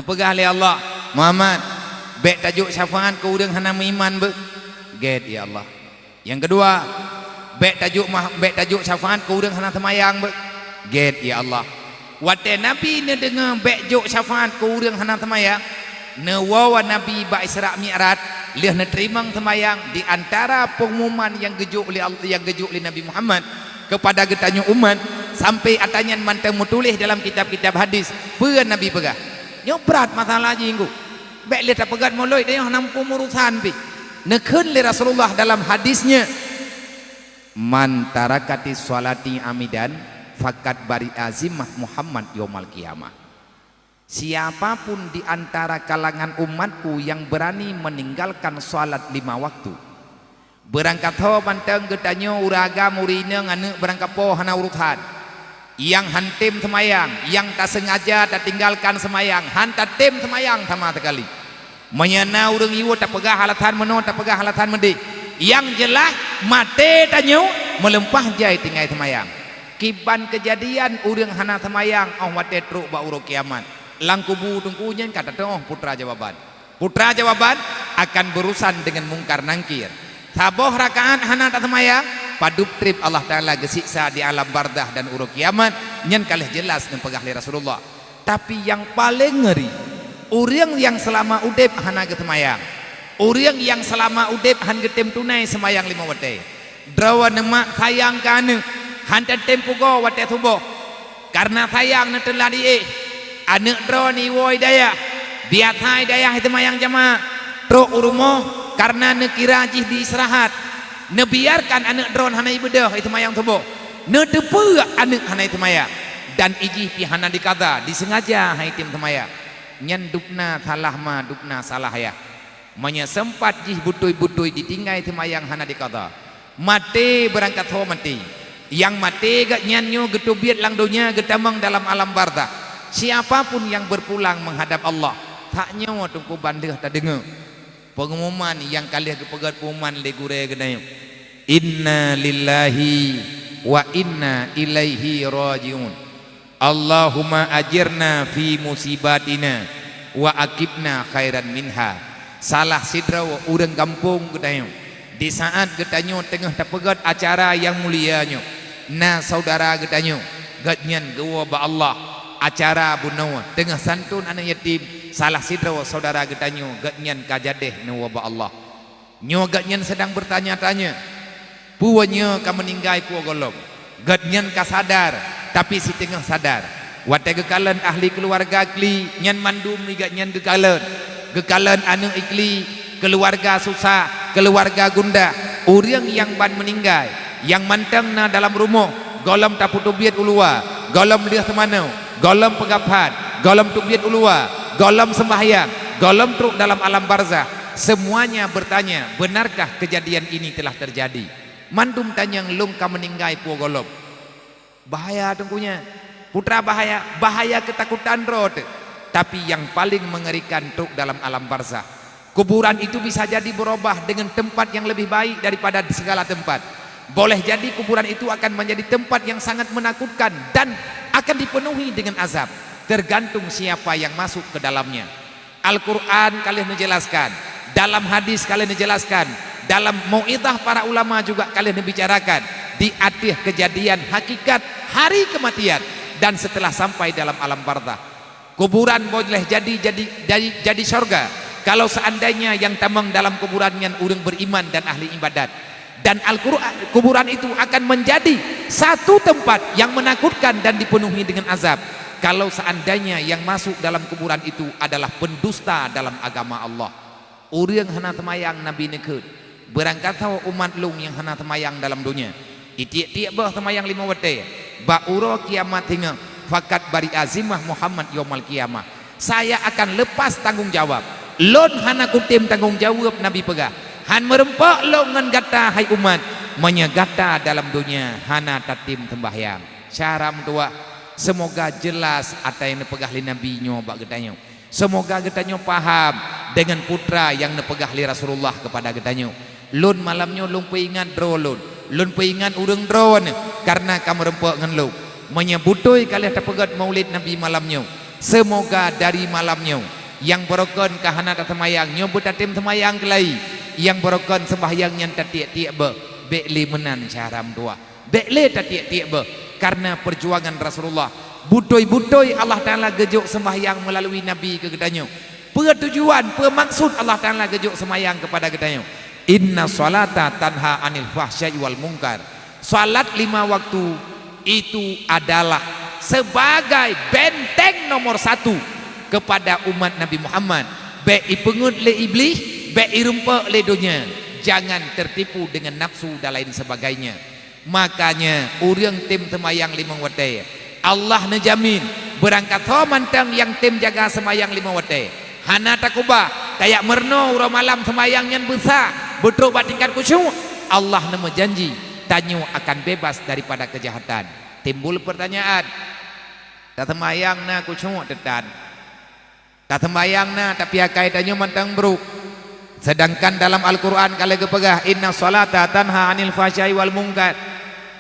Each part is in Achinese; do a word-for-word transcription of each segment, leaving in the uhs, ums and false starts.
Neupeugah lé Allah, "Muhammad, bék tajok syafaat keu ureuëng hana meuiman beuh." "Gét, ya Allah." Nyang keudua, "Bék tajok mah-, bék tajok syafaat keu ureuëng hana seumayang beuh." "Gét, ya Allah." Watée Nabi neudeungoe bék jok syafaat keu ureuëng hana seumayang, neuwoe Nabi bak Isra Mi'raj, lheueh neuteurimong seumayang di antara peungumuman nyang geujok lé Al-, nyang geujok lé Nabi Muhammad keupada geutanyoe umat, sampai ata nyan mantong meutuléh dalam kitab-kitab hadis. Peue Nabi peugah? Nyoe brat masalah jih ngu. Bék lé tapeugét mulod, tanyoe hana muphom urosan pih. Neukheun lé Rasulullah dalam hadis nyoe, "Man tarakati sholati amidan, fakat bari azimah Muhammad yomal qiyamah." Siapa pun di antara kalangan umatku yang berani meninggalkan salat lima waktu, beurangkat ho mantong geutanyoe ureuëng agam ureuëng inong aneuëk beurangkat po hana urosan, nyang han tem seumayang, nyang taseungaja tatinggalkan seumayang, han tatem seumayang sama sekali. Meunyoe na ureuëng yue tapeugah alasan meunoe, tapeugah alasan meudeh, nyang jeulaih maté tanyoe meuleumpah jai tinggai seumayang. Kiban keujadian ureuëng hana seumayang óh watée trok bak uroe kiamat. Lam kubu teungku nyan ka tateuoh putra jawaban. Putra jawaban akan berurusan dengan Mungkar Nangkir. Saboh rakaat hana taseumayang, padub treb Allah Taala geusiksa di alam barzah dan uroe kiamat, nyan ka lheueh jeulaih neupeugah lé Rasulullah. Tapi nyang paleng ngeri, ureuëng nyang seulama udeb hana geuseumayang. Ureuëng nyang seulama udeb han geutem tunai seumayang lima watée. Droeneuh mak sayang keu aneuëk, han tatem pugoe watée suboh. Kareuna sayang neuteula diéh, aneuëk droeneuh iwoe i dayah, biasa i dayah seumayang jamaah, trok u rumoh kareuna neukira jih di istirahat. Neubiarkan aneuëk droeneuh hana ibeudôh seumayang suboh. Neuteupeue aneuëk hana seumayang, dan ijih pih hana dikada, diseungaja han item seumayang. Nyan dubna salah ma, dubna salah yah. Meunyoe seumpat jih beutôi-beutôi ditinggai seumayang hana dikada, maté beurangkat ho maté. Nyang maté geuhnyan nyoe geuteubiet lam donya geutamong dalam alam barzah. Siapa pun nyang beurpulang meuhadab Allah, that nyoe teungku ban lheueh tadeungoe peungumuman nyang ka lheueh geupeugét peungumuman lé gurée geutanyoe, "Inna lillahi wa inna ilaihi raji'un." "Allahumma ajirna fi musibatina wa aqibna khairan minha." Salah sidroe ureuëng gampông geutanyoe, di saát geutanyoe teungoh tapeugét acara nyang mulia nyoe, na syedara geutanyoe, geuhnyan geuwoe bak Allah. Acara bunoe teungoh santôn aneuëk yatim, salah sidroe syedara geutanyoe geuhnyan ka jadeh neuwoe bak Allah. Nyoe geuhnyan seudang beurtanya-tanya, "Peue nyoe ka meuninggai po gohlom?" Geuhnyan ka sadar, tapi siteungoh sadar. Watée geukalon ahli keuluwarga kli, nyan mandum geuhnyan geukalon. Geukalon aneuëk ikli, keuluwarga susah, keuluwarga gundah, ureuëng nyang ban meuninggai, nyang mantong na dalam rumoh, gohlom tapeuteubiet u luwa, gohlom lheueh teumanoe, gohlom peugaphan, gohlom teubiet u luwa, gohlom seumbahyang, gohlom trok dalam alam barzah, semuanya bertanya, "Benarkah kejadian ini telah terjadi?" Mandum tanyong lôn ka meuninggai po gohlom. Bahaya teungku nyan. Putra bahaya, bahaya keutakutan droe teuh. Tapi nyang paleng meungerikan trok dalam alam barzah. Kuburan itu bisa jadi berubah dengan tempat yang lebih baik daripada segala tempat. Boleh jadi kuburan itu akan menjadi tempat yang sangat menakutkan dan akan dipenuhi dengan azab, tergantung siapa yang masuk ke dalamnya. Al-Quran ka lheueh neujelaskan, dalam hadis ka lheueh neujelaskan, dalam mauidhah para ulama juga ka lheueh neubicarakan di ateueh keujadian hakikat hari keumatian dan seuteulah sampai dalam alam barzah. Kuburan boleh jadi, jadi, jadi, jadi syurga kalau seandainya nyang tamong dalam kuburan nyan ureuëng beriman dan ahli ibadat. Dan Al-Quran, kuburan itu akan menjadi satu tempat yang menakutkan dan dipenuhi dengan azab kalau seandainya yang masuk dalam kuburan itu adalah pendusta dalam agama Allah. Ureuëng hana seumayang Nabi neukheun, beurangkat ho umat lôn nyang hana seumayang dalam donya. Itiek-tiek boh seumayang lima watée, bak uroe kiamat singoh, fakat bari azimah Muhammad yomal qiyamah. Saya akan lepas tanggong jawab. Lôn hana kutem tanggong jaweueb, Nabi peugah. Han meureumpok lôn ngon gata, hai umat, meunyoe gata dalam donya hana tatem seumbahyang. Syara meutuwah, seumoga jeulaih ata nyang neupeugah lé Nabi nyoe bak geutanyoe. Seumoga geutanyoe paham deungon putra nyang neupeugah lé Rasulullah keupada geutanyoe. Lôn malam nyoe lôn peuingat droe lôn. Lôn peuingat ureuëng droeneuh kareuna ka meureumpok ngon lôn. Meunyoe beutôi ka lheueh tapeugét maulid Nabi malam nyoe, Seumoga dari malam nyoe, nyang beurokon ka hana taseumayang, nyoe beutatem seumayang keulai, nyang beurokon seumbahyang nyan tatiek-tiek beuh, bék lé meunan syahram dua. Bék lé tatiek-tiek beuh, kareuna peujuangan Rasulullah. Beutôi-beutôi Allah Taala geujok seumbahyang meulalui Nabi keu geutanyoe. Peue tujuan, peue maksud Allah Taala geujok seumbahyang keupada geutanyoe? Inna sholata tanha anil fahsya'i wal munkar. Salat lima waktu itu adalah sebagai benteng nomor satu kepada umat Nabi Muhammad. Bék ipeungeut lé Iblih, bék irumpok lé donya. Jangan tertipu dengan nafsu dan lain sebagainya. Makanya, ureuëng tem seumayang limong watée, Allah neujamin, beurangkat soe mantong nyang tem jaga seumayang limong watée, hana takubah, tajak meurunoe uroe malam seumayang nyan beusa, beutrok bak tingkat khusyuk, Allah neumeujanji, tanyoe akan bebas daripada keujahatan. Timbul peurtanyaan, taseumayang na khusyuk teutan? Taseumayang na, tapi akai tanyoe mantong brok. Seudangkan dalam Al-Qur'an ka lheueh geupeugah, "Inna sholata tanha anil fahsya'i wal munkar."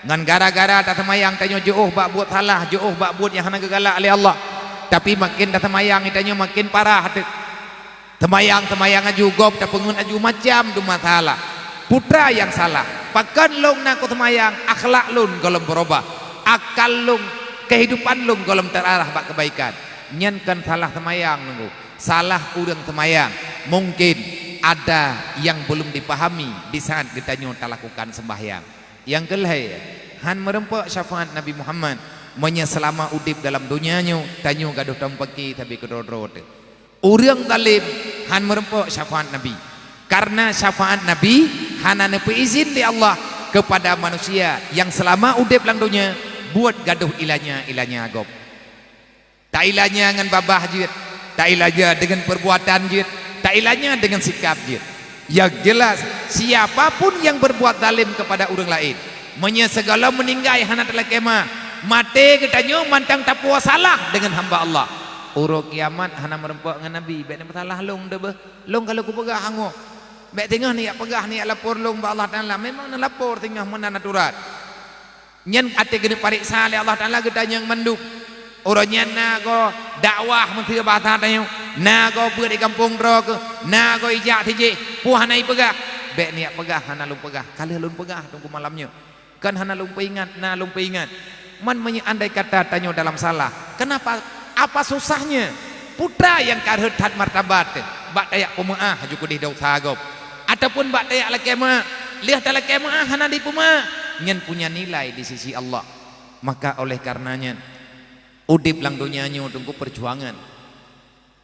Ngon gara-gara taseumayang tanyoe jiôh bak buet salah, jiôh bak buet nyang hana geugalak lé Allah. Tapi maken taseumayang tanyoe maken parah teuk. Seumayang, seumayang aju gob tapeungeut aju macam dum masalah. Peue nyang salah? Pakon lôn na kuseumayang, akhlak lôn gohlom beurubah. Akal lôn, keuhidupan lôn gohlom teuarah bak keubaikan. Nyan kon salah seumayang nunggu, salah ureuëng seumayang. Mungkin ada nyang belum dipahami di saat geutanyoe talakukan seumbahyang. Nyang keulhée, han meurumpok syafaat Nabi Muhammad. Meunyoe seulama udeb dalam donya nyoe, tanyoe gadôh tampaki sabe keudroe-droe teuh. Ureuëng zalem han meurumpok syafaat Nabi. Kareuna syafaat Nabi hana neupeuizin lé Allah keupada manusia nyang seulama udeb lam donya buet gadôh ilanya-ilanya gob. Tailanya ngon babah jeuet, tailanya deungon peurbuatan jeuet, tailanya deungon sikap jeuet. Nyang jeulaih, siapa pun nyang beurbuat zalem keupada ureuëng laén, meunyoe sigohlom meuninggai hana talakée meu'ah, maté geutanyoe mantong tapuwoe salah deungon hamba Allah. Uroe kiamat hana meurumpok ngon Nabi, bék neupeusalah lôn deuh beuh. Lôn ka lheueh kupeugah hangoh. Bék teungoh neujak peugah, neujak lapor lôn bak Allah Taala. Memang neulapor teungoh meunan aturan. Nyan até geuneuk pareksa lé Allah Taala geutanyoe mandum. Uroe nyan na goe dakwah meuseu basa tanyoe, na goe beuet di gampông droe keuh, na goe ijak sijéh, peue hana ipeugah. Bék neujak peugah, hana lôn peugah. Ka lheueh lôn peugah teungku malam nyoe. Kan hana lôn peuingat, na lôn peuingat. Man meunyoe andai kata tanyoe dalam salah, kenapa, apa susahnya? Peue nyang ka rhot that martabat bak tajak peumeu'ah aju keudeh desya gob, ataupun bak tajak lakée meu'ah, lheueh talakée meu'ah hana dipeumeu'ah, nyan punya nilai di sisi Allah. Maka oleh kareuna nyan, udeb lam donya nyoe teungku peujuangan.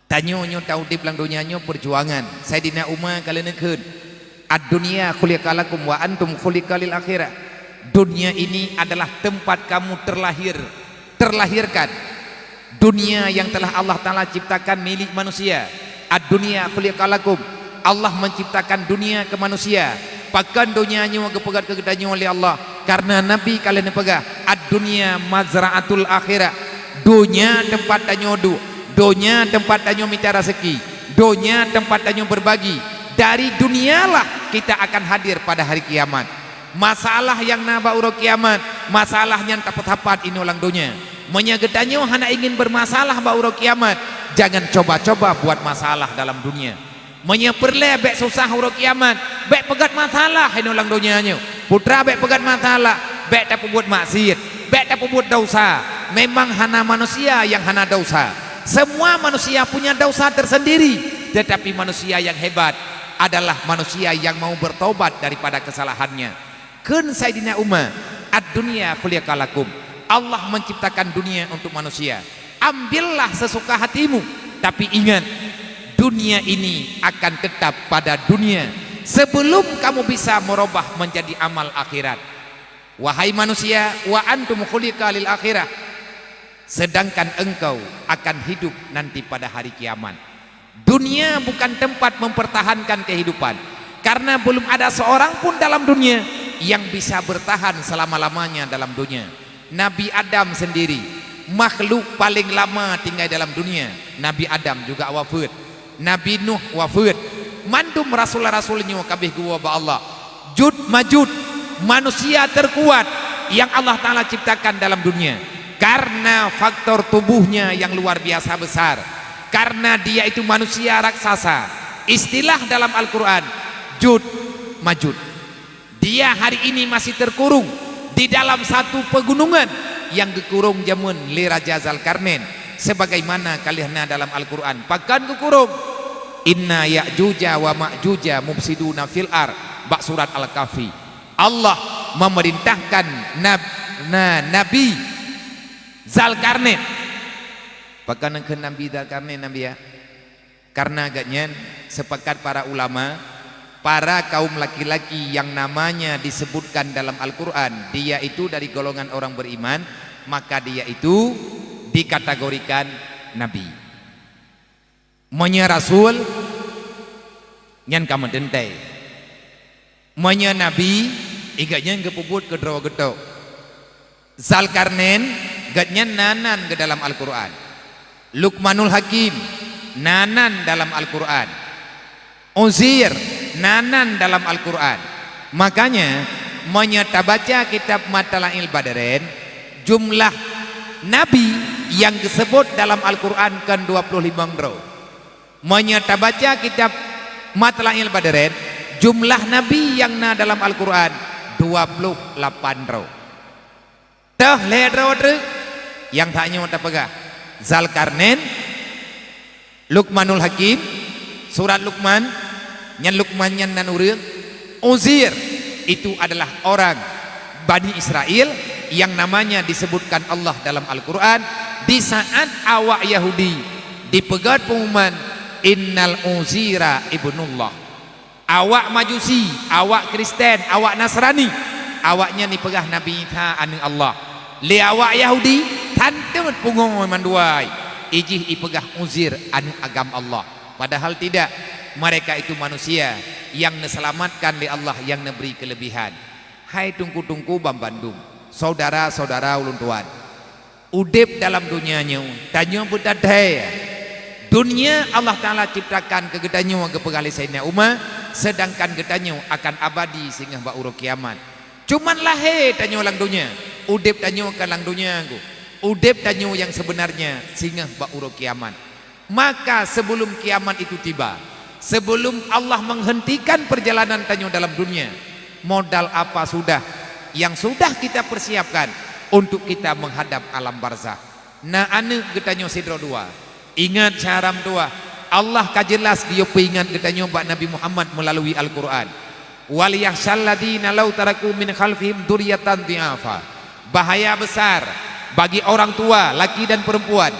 Tanyoe nyoe taudeb lam donya nyoe peujuangan. Saidina Umar ka lheueh neukheun, "Ad-dunya khuliqa lakum wa antum khuliqa lil akhirah." Dunia ini adalah tempat kamu terlahir, terlahirkan. Dunia yang telah Allah Taala ciptakan milik manusia. Ad-dunya khuliqa lakum. Allah menciptakan dunia keu manusia. Pakon donya nyoe geupeugét keu geutanyoe lé Allah? Kareuna Nabi ka lheueh neupeugah, "Ad-dunya mazra'atul akhirah." Donya teumpat tanyoe duek, donya teumpat tanyoe mita raseuki, donya teumpat tanyoe berbagi. Dari dunialah kita akan hadir pada hari kiamat. Masalah nyang na bak uroe kiamat, masalah nyan tapeusapat inoe lam donya. Meunyoe geutanyoe hana ingin bermasalah bak uroe kiamat, jangan coba-coba buat masalah dalam dunia. Meunyoe peureulée bék susah uroe kiamat, bék peugét masalah inoe lam donya nyoe. Putra bék peugét masalah, bék tapeubuet maksiet, bék tapeubuet desya. Memang hana manusia nyang hana desya. Semua manusia punya desya tersendiri, tetapi manusia yang hebat adalah manusia yang mau bertobat daripada kesalahannya. Kheun Saidina Umar, "Ad-dunya khuliqa lakum." Allah menciptakan dunia untuk manusia. Ambillah sesuka hatimu, tapi ingat, dunia ini akan tetap pada dunia sebelum kamu bisa merubah menjadi amal akhirat. Wahai manusia, "Wa antum khuliqa lil akhirah." Sedangkan engkau akan hidup nanti pada hari kiamat. Dunia bukan tempat mempertahankan kehidupan, karena belum ada seorang pun dalam dunia yang bisa bertahan selama-lamanya dalam dunia. Nabi Adam sendiri, makhluk paling lama tinggai dalam dunia, Nabi Adam juga wafeuet. Nabi Nuh wafeuet. Mandum rasul-rasul nyoe ka abéh geuwoe bak Allah. Jud Majud, manusia terkuat yang Allah Taala ciptakan dalam dunia. Karena faktor tubuhnya yang luar biasa besar. Karena dia itu manusia raksasa. Istilah dalam Al-Quran, Jud Majud. Dia hari ini masih terkurung di dalam satu pegunungan yang geukurong jameun lé Raja Zalkarnain. Sebagaimana ka lheueh na dalam Al-Quran, pakon geukurong? Inna Ya'juja wa Ma'juja mufsiduna fil ar, bak surat Al-Kahfi. Allah memerintahkan nab-, na-, Nabi Zalkarnain. Pakon kheun Nabi Zalkarnain, Nabi, ya? Karena geuh nyan, sepakat para ulama, para kaum laki-laki yang namanya disebutkan dalam Al-Quran, dia itu dari golongan orang beriman, maka dia itu dikategorikan nabi. Meunyoe rasul, nyan ka meuteuntèe. Meunyoe nabi, i geuh nyan geupeubuet keudroe geutok. Zalkarnain, geuh nyan na nan geuh dalam Al-Quran. Luqmanul Hakim, na nan dalam Al-Quran. Uzair, na nan dalam Al-Quran. Makanya, meunyoe tabaca kitab Matla'il Badrain, jumlah nabi nyang geuseubut dalam Al-Quran kon dua ploh limong droe. Meunyoe tabaca kitab Matla'il Badrain, jumlah nabi nyang na dalam Al-Quran dua ploh lapan droe. Teuh lhèe droe treuk nyang tanyoe tapeugah, Zalkarnain, Luqmanul Hakim, surat Luqman, nyan Luqman nyan nan ureueng, Uzair, itu adalah orang Bani Israel yang namanya disebutkan Allah dalam Al-Quran di saat awak Yahudi dipeugét pengumuman, "Innal Uzaira ibnullah." Awak Majusi, awak Kristen, awak Nasrani, awaknyan jipeugah Nabi Isa aneuëk Allah. Lé awak Yahudi, tanteut pungoe mandua, ijih jipeugah Uzair aneuëk agam Allah. Padahal tidak, mereka itu manusia yang diselamatkan lé Allah, yang diberi kelebihan. Hai teungku-teungku banmandum, saudara-saudara ulôn tuan, udeb dalam donya nyoe, tanyoe beutadhai. Donya Allah Taala ciptakan keu geutanyoe geupeugah lé Saidina Umar, sedangkan geutanyoe akan abadi singoh bak uroe kiamat. Cuman lahé tanyoe lam donya, udeb tanyoe ka lam donya nyoe. Udeb tanyoe nyang sebenarnya singoh bak uroe kiamat. Maka sebelum kiamat itu tiba, sebelum Allah menghentikan perjalanan tanyoe dalam dunia, modal apa sudah yang sudah kita persiapkan untuk kita menghadap alam barzakh? Na aneuëk geutanyoe sidroe dua. Ingat syedara meutuwah, Allah ka jelas geuyue peuingat geutanyoe bak Nabi Muhammad meulalu Al-Quran. "Wal yakhsyal ladzina lau taraku min khalfihim dzurriyyatan dhi'afa." Bahaya besar bagi orang tua, laki dan perempuan.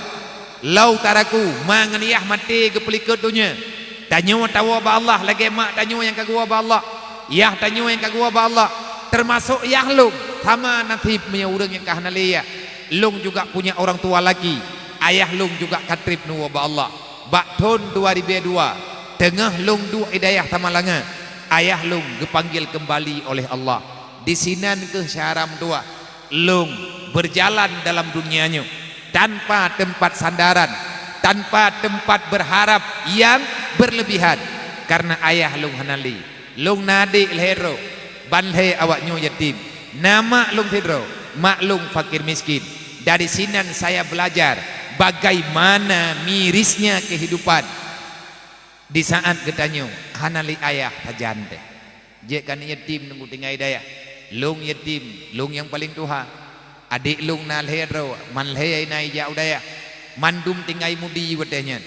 Lau taraku, ma ngon yah maté geupeulikot donya. Tanyoe tawoe bak Allah lagée mak tanyoe nyang ka geuwoe bak Allah. Yah tanyoe nyang ka geuwoe bak Allah, teumasok yah lôn, sama naseb meunyoe ureuëng nyang ka hana lé yah. Lôn juga punya orang tua laki, ayah lôn juga ka treb neuwoe bak Allah. Bak thon dua ribée dua, teungoh lôn duek i dayah Samalanga, ayah lôn geupanggil keumbali oleh Allah. Disinan kheueh syedara meutuwah, lôn berjalan dalam dunia nyoe tanpa tempat sandaran, tanpa tempat berharap yang berlebihan, karena ayah lôn hana lé. Lôn na adek lhée droe, ban lhée awaknyoe yatim. Na mak lôn sidroe, mak lôn fakir miskin. Dari sinan saya belajar bagaimana mirisnya kehidupan. Di saat geutanyoe hana lé ayah sajan teuh. Jeuet keu aneuëk yatim nunggu tinggai dayah. Lôn yatim, lôn nyang paleng tuha. Adek lôn na lhée droe, man lhée na ijak u dayah. Mandum tinggai mudi watée nyan.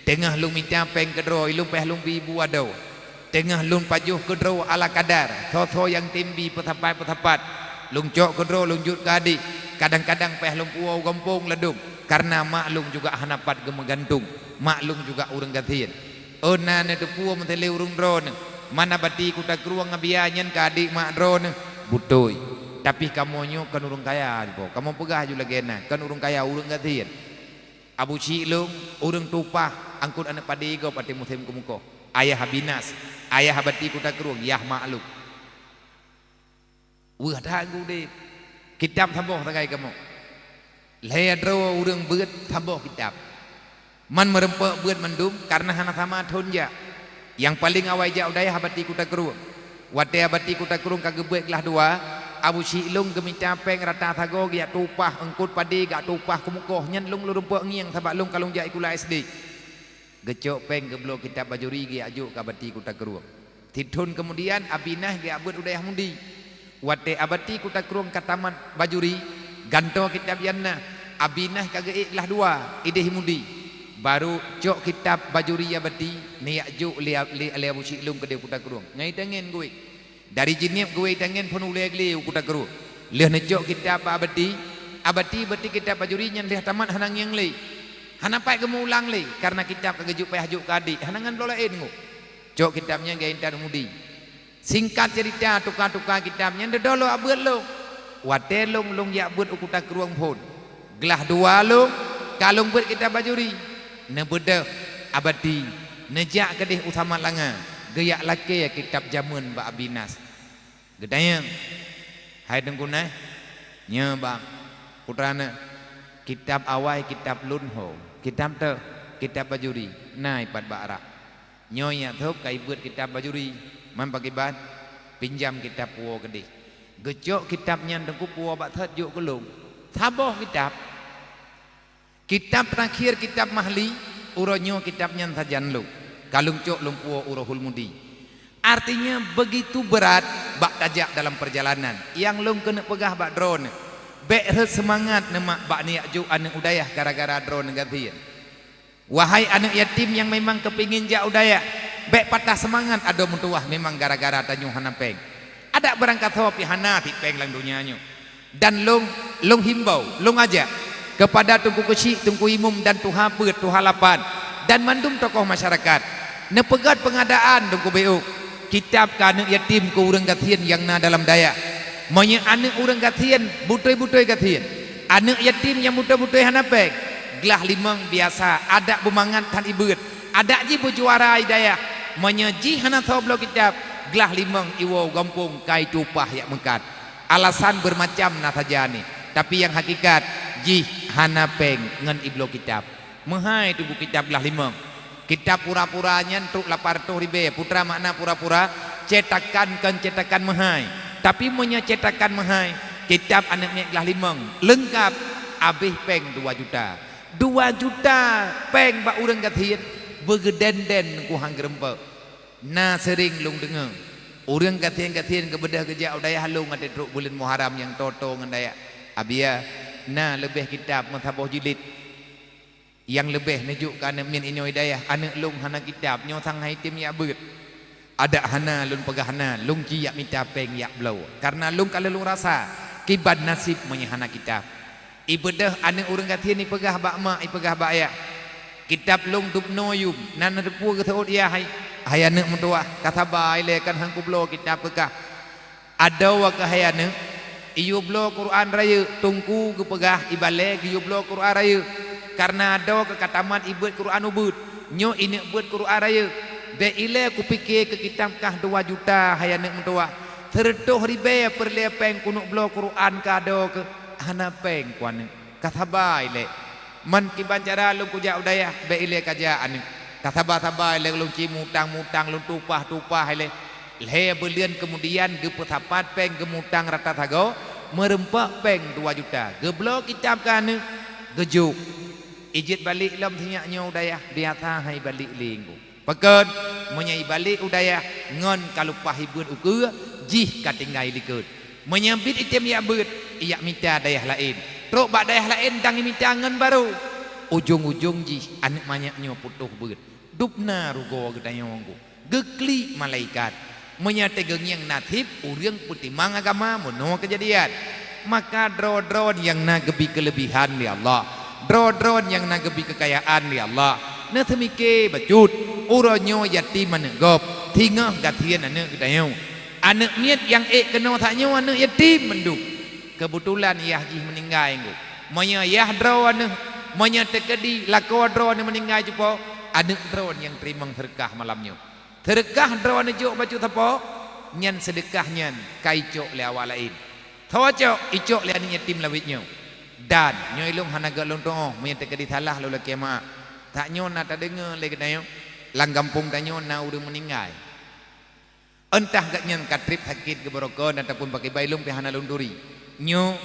Teungoh lôn mita péng keudroe, ilôn péh lôn bi bu adoe. Teungoh lôn pajoh keudroe ala kadar, soe-soe nyang tem bi peusapat-peusapat. Lôn cok keudroe lôn jok keu adek. Kadang-kadang péh lôn puwoe u gampông ladôm, kareuna mak lôn juga hana pat geumeugantung. Mak lôn juga ureuëng gasien. Ôn na neuteupeue meuteulée ureuëng droeneuh, mana bati kuta krueng Abia nyan ka adek mak droeneuh? Beutôi. Tapi kamoe nyoe kon ureuëng kaya, kamoe peugah ju lagée na, kon ureuëng kaya, ureuëng gasien. Abu Syik lôn, ureuëng tupah, angkot aneuëk padé gob watée musém keumeukoh. Ayah Abinas, ayah bati kuta krueng, yah mak lôn. Weueh that geuh udeb. Kitab saboh sagai kamoe. Lhée droe ureuëng beuet saboh kitab. Man meurumpok beuet mandum kareuna hana sama thon jak. Nyang paleng awai jak u dayah bati kuta krueng. Watée bati kuta krueng ka geubeuet glah dua, Abu Syik lôn geumita péng rata sagoe geujak tueng upah, eungkôt padé geujak tueng upah keumukoh, nyan lôn lôn rumpok ngieng sabab lôn ka lôn jak sikula S D. Geucok péng geubloe kitab bajuri geujak jok keu Abati Kuta Krueng. Sithon keumudian Abi Nas geujak beuet u dayah Mudi. Watée Abati Kuta Krueng ka tamat bajuri, gantoe kitab nyan na, Abi Nas ka geuék glah dua idéh Mudi. Barô cok kitab bajuri Abati neujak jok lé, lé, lé Abu Syik lôn keudéh Kuta Krueng. Ngai tangen geuék. Dari Jeunieb geuék tangen phon ulée glé u Kuta Krueng. Lheueh neucok kitab bak Abati, Abati beuti kitab bajuri nyan lheueh tamat hana ngieng lé. Hana pat geumeuulang lé, kareuna kitab ka geujok payah jok keu adék, hana ngon bloe laén ngok. Cok kitab nyan geuintat u Mudi. Singkat ceurita, tuka-tuka kitab nyan dudoe lôn jak beuet lôn. Watée lôn, lôn jak beuet u Kuta Krueng phon. Glah dua lôn, ka lôn beuet kitab bajuri. Neubeudôh Abati, neujak keudéh u Samalanga, geujak lakée kitab jameun bak Abi Nas. Geutanyong, "Hai Teungku Nas, nyoe bang, peue treuk na, kitab awai kitab lôn ho, kitab teuh, kitab bajuri, na ipat bak rak." Nyoe nyang thôb ka ibeuet kitab bajuri, man pakriban, pinjam kitab puwoe keudéh. Geucok kitab nyan Teungku puwoe bak thot jok keu lôn. Saboh kitab. Kitab teurakhir kitab Mahli, uroe nyoe kitab nyan sajan lôn. Ka lôn cok lôn puwoe u Rohul Mudi. Artinya begitu berat bak tajak dalam perjalanan. Nyang lôn keuneuk peugah bak droeneuh, bék rhot seumangat neuh mak bak neujak jok aneuëk u dayah gara-gara droeneuh gasien. Wahai aneuëk yatim nyang memang keupingin jak u dayah, bék patah seumangat adoe meutuwah memang gara-gara tanyoe hana péng. Adak beurangkasoe pih hana sit péng lam donya nyoe. Dan lôn, lôn himbau, lôn ajak keupada Teungku Keuchik, Teungku Imum dan tuha peuet, tuha lapan, dan mandum tokoh masyarakat, neupeugét peungadaan Teungku B O. Kitab keu aneuëk yatim keu ureuëng gasien nyang na dalam dayah. Meunyoe aneuëk ureuëng gasien, beutôi-beutôi gasien, aneuëk yatim nyang beutôi-beutôi hana péng, glah limong biasa, adak beumangat that ibeuet, adak jih beujuara i dayah. Meunyoe jih hana soe bloe kitab, glah limong iwoe u gampông ka itueng upah jak meukat. Alasan beureumacam na saja nyoe, tapi nyang hakikat jih hana péng ngon ibloe kitab. Meuhai teungku kitab glah limong. Kitab pura-pura nyan trok lapan reutôh ribée. Peue treuk makna pura-pura? Cetakan kon cetakan meuhai. Tapi meunyoe cetakan meuhai, kitab aneuëk miet glah limong leungkab, habéh péng dua juta. Dua juta péng bak ureuëng gasien, beugeuden-den teungku han geurumpok. Na seuring lôn deungoe, ureuëng gasien-gasien geubeudôh geujak u dayah lôn watée trok buleuen Muharram nyang toe-toe ngon dayah Abia, na leubeh kitab meusaboh jilid. Nyang leubeh neujok keu aneuëk miet inoe i dayah, aneuëk lôn hana kitab, nyoe sang hai tem jak beuet. Adak hana lôn peugah hana, lôn ci jak mita péng jak bloe. Kareuna lôn ka lheueh lôn rasa kiban naseb meunyoe hana kitab. Ibeudôh aneuëk ureuëng gasien ipeugah bak mak, ipeugah bak ayah, "Kitab lôn dub noe yum, na neuteupeue geuseuôt yah hai, hai aneuëk meutuwah, ka saba ilée kan han kubloe kitab keu kah." Adoe keuh hai aneuëk, iyue bloe Quran rayeuk, teungku geupeugah ibalée geuyue bloe Quran rayeuk. Kareuna adoe keuh ka tamat ibeuet Quran ubeuet, nyoe ineuk beuet Quran rayeuk. Bék ilée kupike keu kitab kah dua juta hai aneuëk meutuwah. Seureutôh ribée peureulée péng kuneuk bloe Quran keu adoe keuh, hana péng ku aneuëk. Ka saba ilée. Man kiban cara lôn kujak u dayah, bék ilée kajak aneuëk. Ka saba-saba ilée lôn ci mutang-mutang, lôn tupah-tupah ilée. Lhée buleuen keumudian geupeusapat péng geumutang rata sagoe, meurumpok péng dua juta. Geubloe kitab keu aneuëk, geujok. Ijeuet balek lom sinyak nyoe u dayah, biasa hai balek lé teungku. Pakon, meunyoe ibalek u dayah ngon ka leupah ibeuet ukeue, jih ka tinggai likot. Meunyoe biet item jak beuet, ijak mita dayah laén. Trok bak dayah laén dang imita ngon barô. Ujong-ujong jih aneuëk manyak nyoe putôh beuet. Dub na rugoe geutanyoe teungku. Geuklik malaikat. Meunyoe teugeungieng naseb ureuëng peutimang agama meunoe keujadian, maka droe-droe nyang na geubi keuleubihan lé Allah, droe-droe nyang na geubi keukayaan lé Allah, neuseumike bacut. Uroe nyoe yatim aneuëk gob, singoh gasien aneuëk geutanyoe. Aneuëk miet nyang ék keunoe sak nyoe aneuëk yatim mandum. Keubeutulan yah jih meuninggai teungku. Meunyoe yah droe aneuëk, meunyoe teukeudi lakoe droe aneuëk meuninggai cupo, aneuëk droe nyang teurimong seureukah malam nyoe. Seudeukah droe neujok bacut sapo, nyan seudeukah nyan ka icok lé awak laén. Soe cok? Icok lé aneuëk yatim lawét nyoe. Dan nyoe ilôn hana gét lôn tuoh meunyoe teukeudi salah lôn lakée meuáh. Sak nyoe na tadeungoe lé geutanyoe, lam gampông tanyoe na ureuëng meuninggai. Entah gobnyan ka trép sakét geubeurokon ataupun pakriban, lôn pih hana lôn turi. Nyoe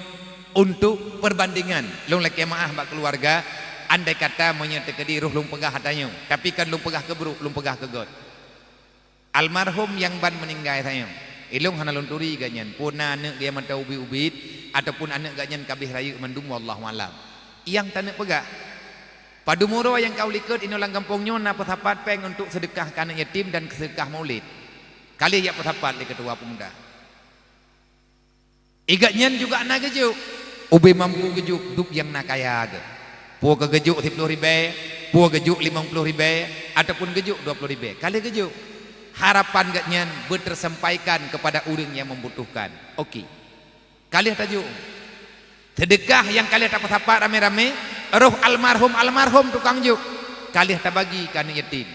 untuk perbandingan, lôn lakée meu'ah bak keuluwarga, andai kata meunyoe teukeudi roh lôn peugah ata nyoe, tapi kon lôn peugah keu brok, lôn peugah keu göt. Almarhum nyang ban meuninggai tanyoe, ilôn hana lôn turi gobnyan, peue na aneuëk geuh nyang mantong ubit-ubit, ataupun aneuëk gobnyan ka abéh rayeuk mandum, wallahu a'lam. Nyang taneuk peugah, padum uroe nyang ka u likot inoe lam gampông nyoe na peusapat péng untuk seudeukah keu aneuëk yatim dan seudeukah maulid. Ka lheueh jak peusapat lé keutua peumuda. Gobnyan juga na geujok, ubé mampu geujok dub nyang na kaya geuh. Peue keu geujok siploh ribée, peue geujok limong ploh ribée, ataupun geujok dua ploh ribée. Ka lheueh geujok. Harapan gobnyan beuteusampaikan keupada ureuëng nyang membutuhkan. Oke. Ka lheueh tajok. Seudeukah nyang ka lheueh tapeusapat ramé-ramé, roh almarhum-almarhum tukang jok, ka lheueh tabagi keu aneuëk yatim.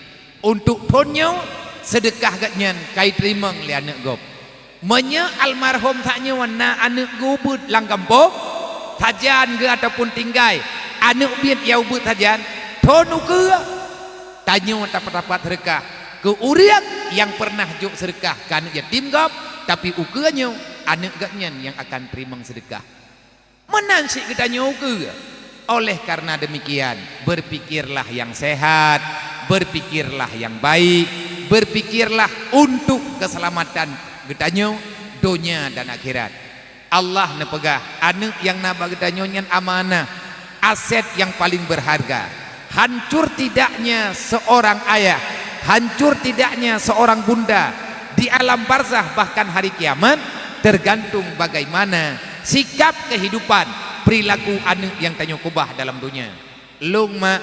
Untuk phon nyoe, seudeukah gobnyan ka jiteurimong lé aneuëk gob. Meunyoe almarhum tanyoe na aneuëk geuh ubit lam gampông, sajan geuh ataupun tinggai, aneuëk biet nyang ubit sajan, thon ukeue tanyoe tapeusapat seudeukah keu ureuëng nyang peureunah jok seudeukah keu aneuëk yatim gob, tapi ukeue nyoe aneuëk gobnyan nyang akan teurimong seudeukah. Meunan cit geutanyoe ukeue. Oleh karena demikian, berpikirlah yang sehat, berpikirlah yang baik, berpikirlah untuk keselamatan geutanyoe donya dan akhirat. Allah neupeugah, aneuëk nyang na bak geutanyoe nyan amanah, aset nyang paling berharga. Hancur tidaknya seorang ayah, hancur tidaknya seorang bunda di alam barzah, bahkan hari kiamat, tergantung bagaimana sikap kehidupan, perilaku aneuëk nyang tanyoe keubah dalam donya. Lôn mak,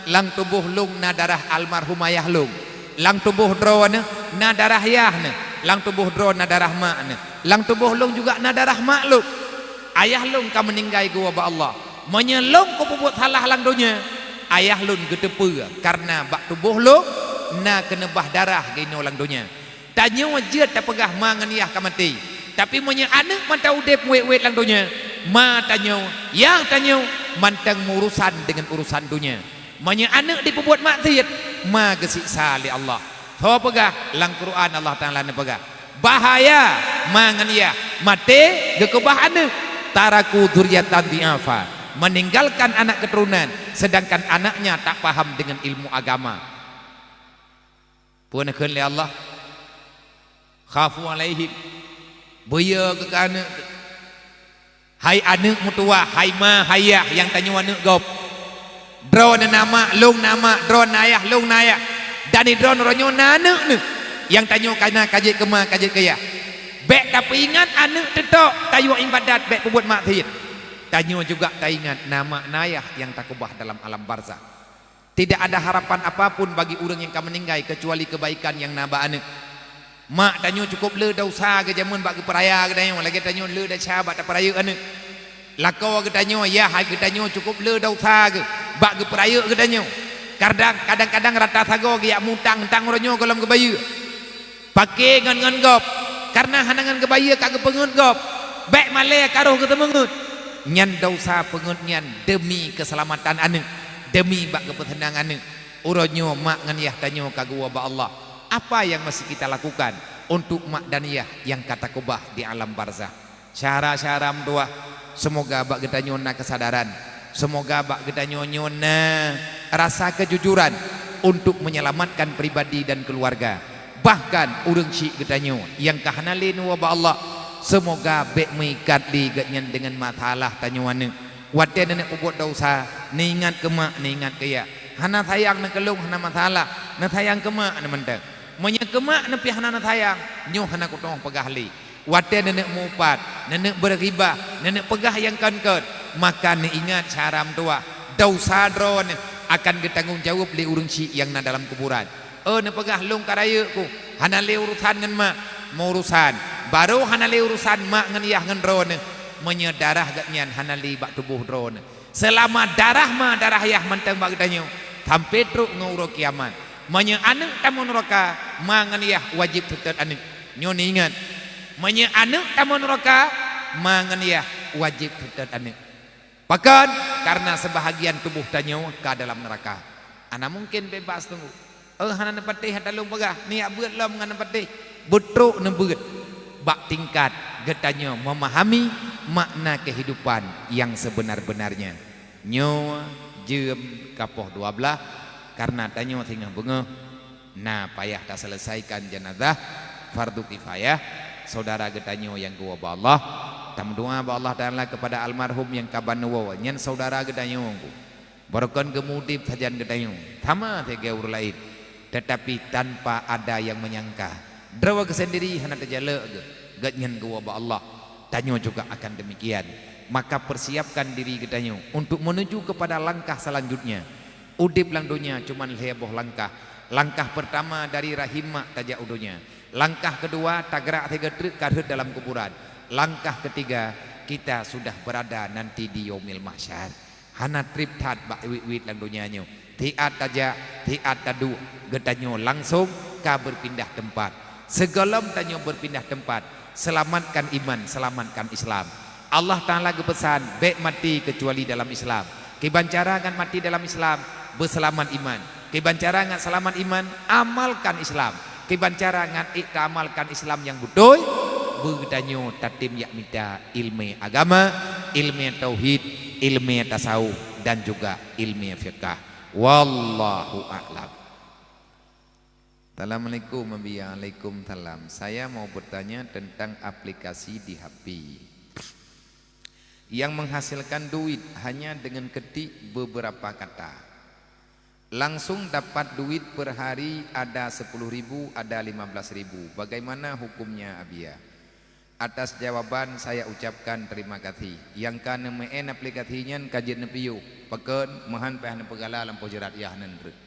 lam tuboh lôn na darah almarhum ayah lôn. Lam tuboh droeneuh na darah yah neuh. Lam tuboh droe na darah mak neuh. Lam tuboh lôn juga na darah mak lôn. Ayah lôn ka meuninggai geuwoe bak Allah. Meunyoe lôn kupeubuet salah lam donya, ayah lôn geuteupeue, kareuna bak tuboh lôn na keuneubah darah geuh inoe lam donya. Tanyoe jeuet tapeugah ma ngon yah ka maté. Tapi meunyoe aneuëk mantong udeb wét-wét lam donya, ma tanyoe, yah tanyoe mantong meuurusan deungon urusan donya. Meunyoe aneuëk jipeubuet maksiet, ma geusiksa lé Allah. Soe peugah? Lam Quran Allah Taala neupeugah, bahaya ma ngon yah maté geukeubah aneuëk, taraku dzurriyyatan dhi'afa, meninggalkan anak keturunan, sedangkan anaknya tak paham dengan ilmu agama. Peue neukheun lé Allah? Khafu alaihim. Beuyo keu aneuëk. Hai aneuëk meutuwah, hai ma, hai yah nyang tanyoe aneuëk gob. Droeneuh na mak, lôn na mak, droeneuh na yah, lôn na yah. Dan di droeneuh nyoe na aneuëk neuh nyang tanyoe ka na ka jeuet keu ma, ka jeuet keu yah. Bék tapeuingat aneuëk teutok tayue iébadat, bék peubuet maksiet. Tanyoe juga taingat na mak na yah nyang takeubah dalam alam barzah. Tidak ada harapan apapun bagi ureuëng nyang ka meuninggai keucuali keubaikan nyang na bak aneuëk. Mak tanyoe cukôp le desya geuh jameun bak geupeuraya geutanyoe, lagée tanyoe le desya bak tapeurayeuk aneuëk. Lakoe geutanyoe, yah geutanyoe cukôp le desya geuh bak geupeurayeuk geutanyoe. Kadang, kadang-kadang rata sagoe geujak mutang tang uroe nyoe gohlom geubayeue. Paké ngon, ngon gob, kareuna hana ngon geubayeue ka geupeungeut gob, bék malée ka roh geuteumeungeut. Nyan desya peungeut nyan deumi keuseulamatan aneuëk, deumi bak geupeuseunang aneuëk. Uroe nyoe mak ngon yah tanyoe ka geuwoe bak Allah. Apa yang masih kita lakukan untuk mak dan yah nyang ka takeubah di alam barzah? Syedara-syedara meutuwah, seumoga bak geutanyoe na keusadaran, seumoga bak geutanyoe nyoe na rasa keujujuran untuk menyelamatkan pribadi dan keuluwarga. Bahkan ureuëng syik geutanyoe nyang ka hana lé neuwoe bak Allah, seumoga bék meuikat lé gobnyan deungon masalah tanyoe aneuëk. Watée neuneuk peubuet desya, neuingat keu mak, neuingat keu yah. Hana sayang neuh keu lôn hana masalah, neusayang keu mak neuh mantong. Meunyoe keu mak neuh pih hana neusayang, nyoe hana kutueng peugah lé. Watée neuneuk meu-upat, neuneuk beureughibah, neuneuk peugah nyang kon-kon, maka neuingat syedara meutuwah, desya droeneuh akan geutanggong jaweueb lé ureuëng syik nyang na dalam kuburan. Oh, neupeugah lôn ka rayeuk ku, hana lé urosan ngon mak, meu-urosan. Barô hana lé urosan mak ngon yah ngon droeneuh, meunyoe darah gobnyan hana lé bak tuboh droeneuh. Seulama darah ma darah yah mantong bak geutanyoe, sampoe trok ngon uroe kiamat. Meunyoe aneuëk tamong nuraka, ma ngon yah wajéb seutôt aneuëk. Nyoe neuingat, meunyoe aneuëk tamong nuraka, ma ngon yah wajéb seutôt aneuëk. Pakon? Kareuna seubahagian tuboh tanyoe ka dalam nuraka. Hana mungken bebas teungku. Oh, hana neupatéh ata lôn peugah, neujak beuet lom ngon neupatéh. Beutrok neubeuet bak tingkat geutanyoe memahami makna kehidupan yang sebenar-benarnya. Nyoe jeuem ka poh dua blaih, karena tanyoe singoh beungoh na payah taselesaikan jenazah fardu kifayah saudara geutanyoe nyang geuwoe bak Allah. Tameudoa bak Allah Taala kepada almarhum nyang ka ban neuwoe, nyan saudara geutanyoe. Barokon geumudeb sajan geutanyoe, sama sigoe ureuëng laén, tetapi tanpa ada yang menyangka. Droe geuh sendiri hana teujalok geuh, gobnyan geuwoe bak Allah. Tanyoe juga akan demikian. Maka persiapkan diri geutanyoe untuk menuju kepada langkah selanjutnya. Udeb lam donya cuman lhée boh langkah. Langkah pertama dari rahim mak tajak u donya. Langkah kedua tagrak sigoe treuk ka rhot dalam kuburan. Langkah ketiga, kita sudah berada nanti di yaumil mahsyar. Hana treb that bak wit-wit lam donya nyoe. Siat tajak, siat taduek, geutanyoe langsong ka berpindah tempat. Sigohlom tanyoe berpindah tempat, selamatkan iman, selamatkan Islam. Allah Taala geupeusan, bék maté kecuali dalam Islam. Kiban cara ngat maté dalam Islam, beuseulamat iman. Kiban cara ngat seulamat iman, amalkan Islam. Kiban cara ngat ék taamalkan Islam nyang beutôi, beutanyoe tatem jak mita ilmu agama, ilmu tauhid, ilmu tasawuf, dan juga ilmu fiqah. Wallahu a'lam. Assalamualaikum, Abi. Waalaikumsalam. Saya mau bertanya tentang aplikasi di H P yang menghasilkan duit hanya dengan ketik beberapa kata. Langsung dapat duit per hari, ada sepuluh ribu, ada lima belas ribu. Bagaimana hukumnya, Abia? Atas jawaban saya ucapkan terima kasih. Nyang ka neumeu'en aplikasi nyan ka jeuet neupiôh. Pakon, meuhan payah neupeugala lampôh jeurat yah nan reuh.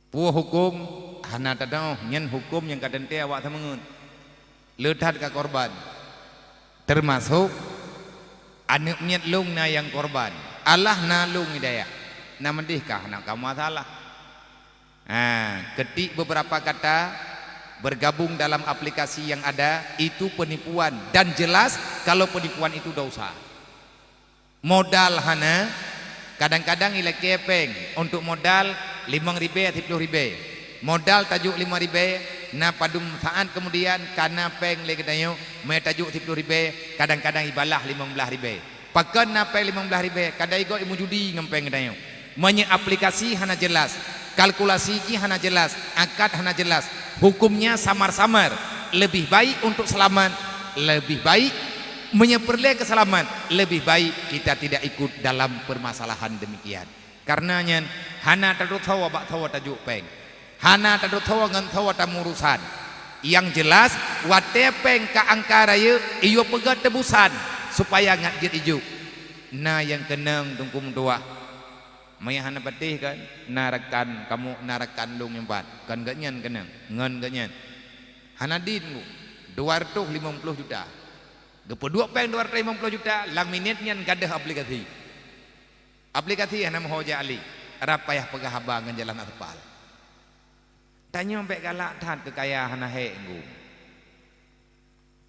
Peue huköm? Hana tanoh, nyan huköm nyang ka teuntée awak seumeungeut. Le that ka korban, teumasok aneuëk miet lôn na nyang korban. Allah na lôn hidayah, na meudeh ka hana ka masalah. Ha, ketik beberapa kata, bergabung dalam aplikasi yang ada, itu penipuan dan jelas kalau penipuan itu dosa. Modal hana, kadang-kadang ilakée péng untuk modal limong ribée, siploh ribée. Modal tajok limong ribée, na padum saát keumudian ka na péng lé geutanyoe, meu tajok siploh ribée, kadang-kadang ibalah limong blaih ribée. Pakon na péng limong blaih ribée, kadai goe imeujudi ngon péng geutanyoe. Meunyoe aplikasi hana jelas, kalkulasi jih hana jelas, akad hana jelas, hukumnya samar-samar, lebih baik untuk selamat, lebih baik meunyoe peureulée keu seulamat, lebih baik kita tidak ikut dalam permasalahan demikian. Karena nyan hana tadutoe bak soe tajok péng, hana tadutoe ngon soe tamurusan. Nyang jelas, watée péng ka angka rayeuk, iyue peugét teubusan supaya ngat jeuet ijok. Na nyang keunong Teungku meutuah. Meunyoe hana patéh kan, na rakan kamoe, na rakan lôn nyang pat, kon gobnyan keunong, ngon gobnyan. Hana dien ku, dua ratus limong ploh juta. Geupeuduek péng dua ratus limong ploh juta, lam minét nyan gadôh aplikasi. Aplikasi hana meuho jak alé, rab payah peugah haba ngon jalan aspal. Tanyoe bék galak that keu kaya hana hék ngon.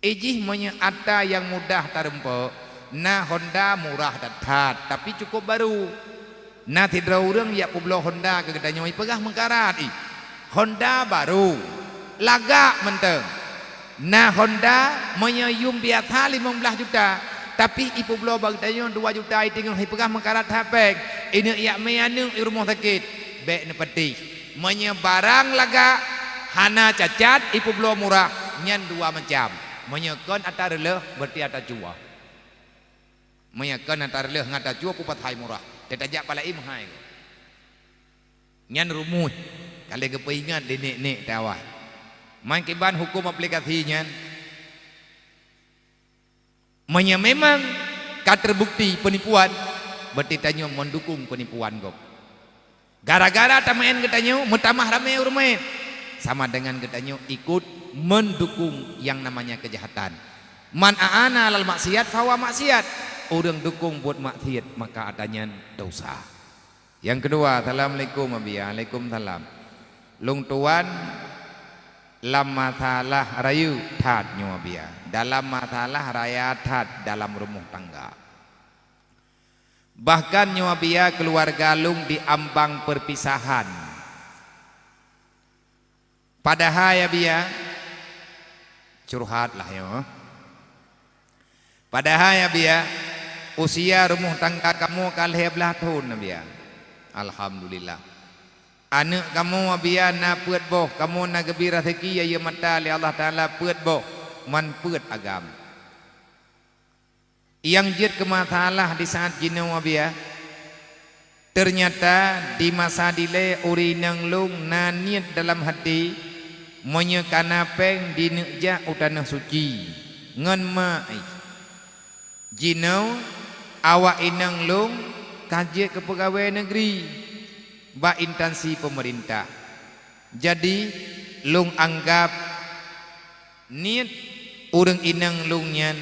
Ijih meunyoe atra nyang mudah tareumpok, na Honda murah that-that, tapi cukôp baru. Na sidroe ureuëng jak peubloe Honda keu geutanyoe, ipeugah meukarat ih. Honda baru, lagak mantong. Na Honda meunyoe yum biasa limong blaih juta, tapi ipeubloe bak geutanyoe dua juta, iteungoh ipeugah meukarat that péng, ineuk jak mé aneuëk i rumoh sakét. Bék neupatéh. Meunyoe barang lagak hana cacat ipeubloe murah, nyan dua macam. Meunyoe kon atra reuloh, berarti atra cuwa. Meunyoe kon atra reuloh ngon atra cuwa, peue pat hai murah, teutajak pala im hai. Nyan rumoh ka lheueh geupeuingat lé nék-nék teuh awai. Meukiban huköm aplikasi nyan, meunyoe memang ka teubukti peunipuan, berarti tanyoe meudukong peunipuan gob. Gara-gara tameu'en geutanyoe, meutamah ramé ureuëng meu'en, sama dengan geutanyoe ikut meudukong nyang namanya keujahatan. "Man a'ana 'alal maksiat fahuwa maksiat." Ureuëng dukong buet maksiat, maka atra nyan dosa. Nyang keudua, assalamualaikum, Abi. Waalaikumsalam. Lôn tuan, lam masalah rayeuk that nyoe, Abi. Dalam masalah raya that dalam rumoh tangga. Bahkan nyoe Abiya keuluwarga lôn di ambang peurpisahan. Padahai Abiya, curhat lah nyoe. Padahai Abiya, usia rumoh tangga kamoe ka lhée blaih thon Abiya. Alhamdulillah. Aneuëk kamoe Abiya na peuet boh, kamoe na geubri raseuki yue mata lé Allah Taala peuet boh, man peuet agam. Nyang jeuet keu masalah di saát jinoe Abiya, teunyata di masa dilée ureuëng inong lôn na niet dalam até, meunyoe kana péng dineuk jak u tanoh suci ngon ma jih. Jinoe awak inong lôn ka jeuet keu peugawée neugri bak instansi peumeurintah. Jadi, lôn anggab niet ureuëng inong lôn nyan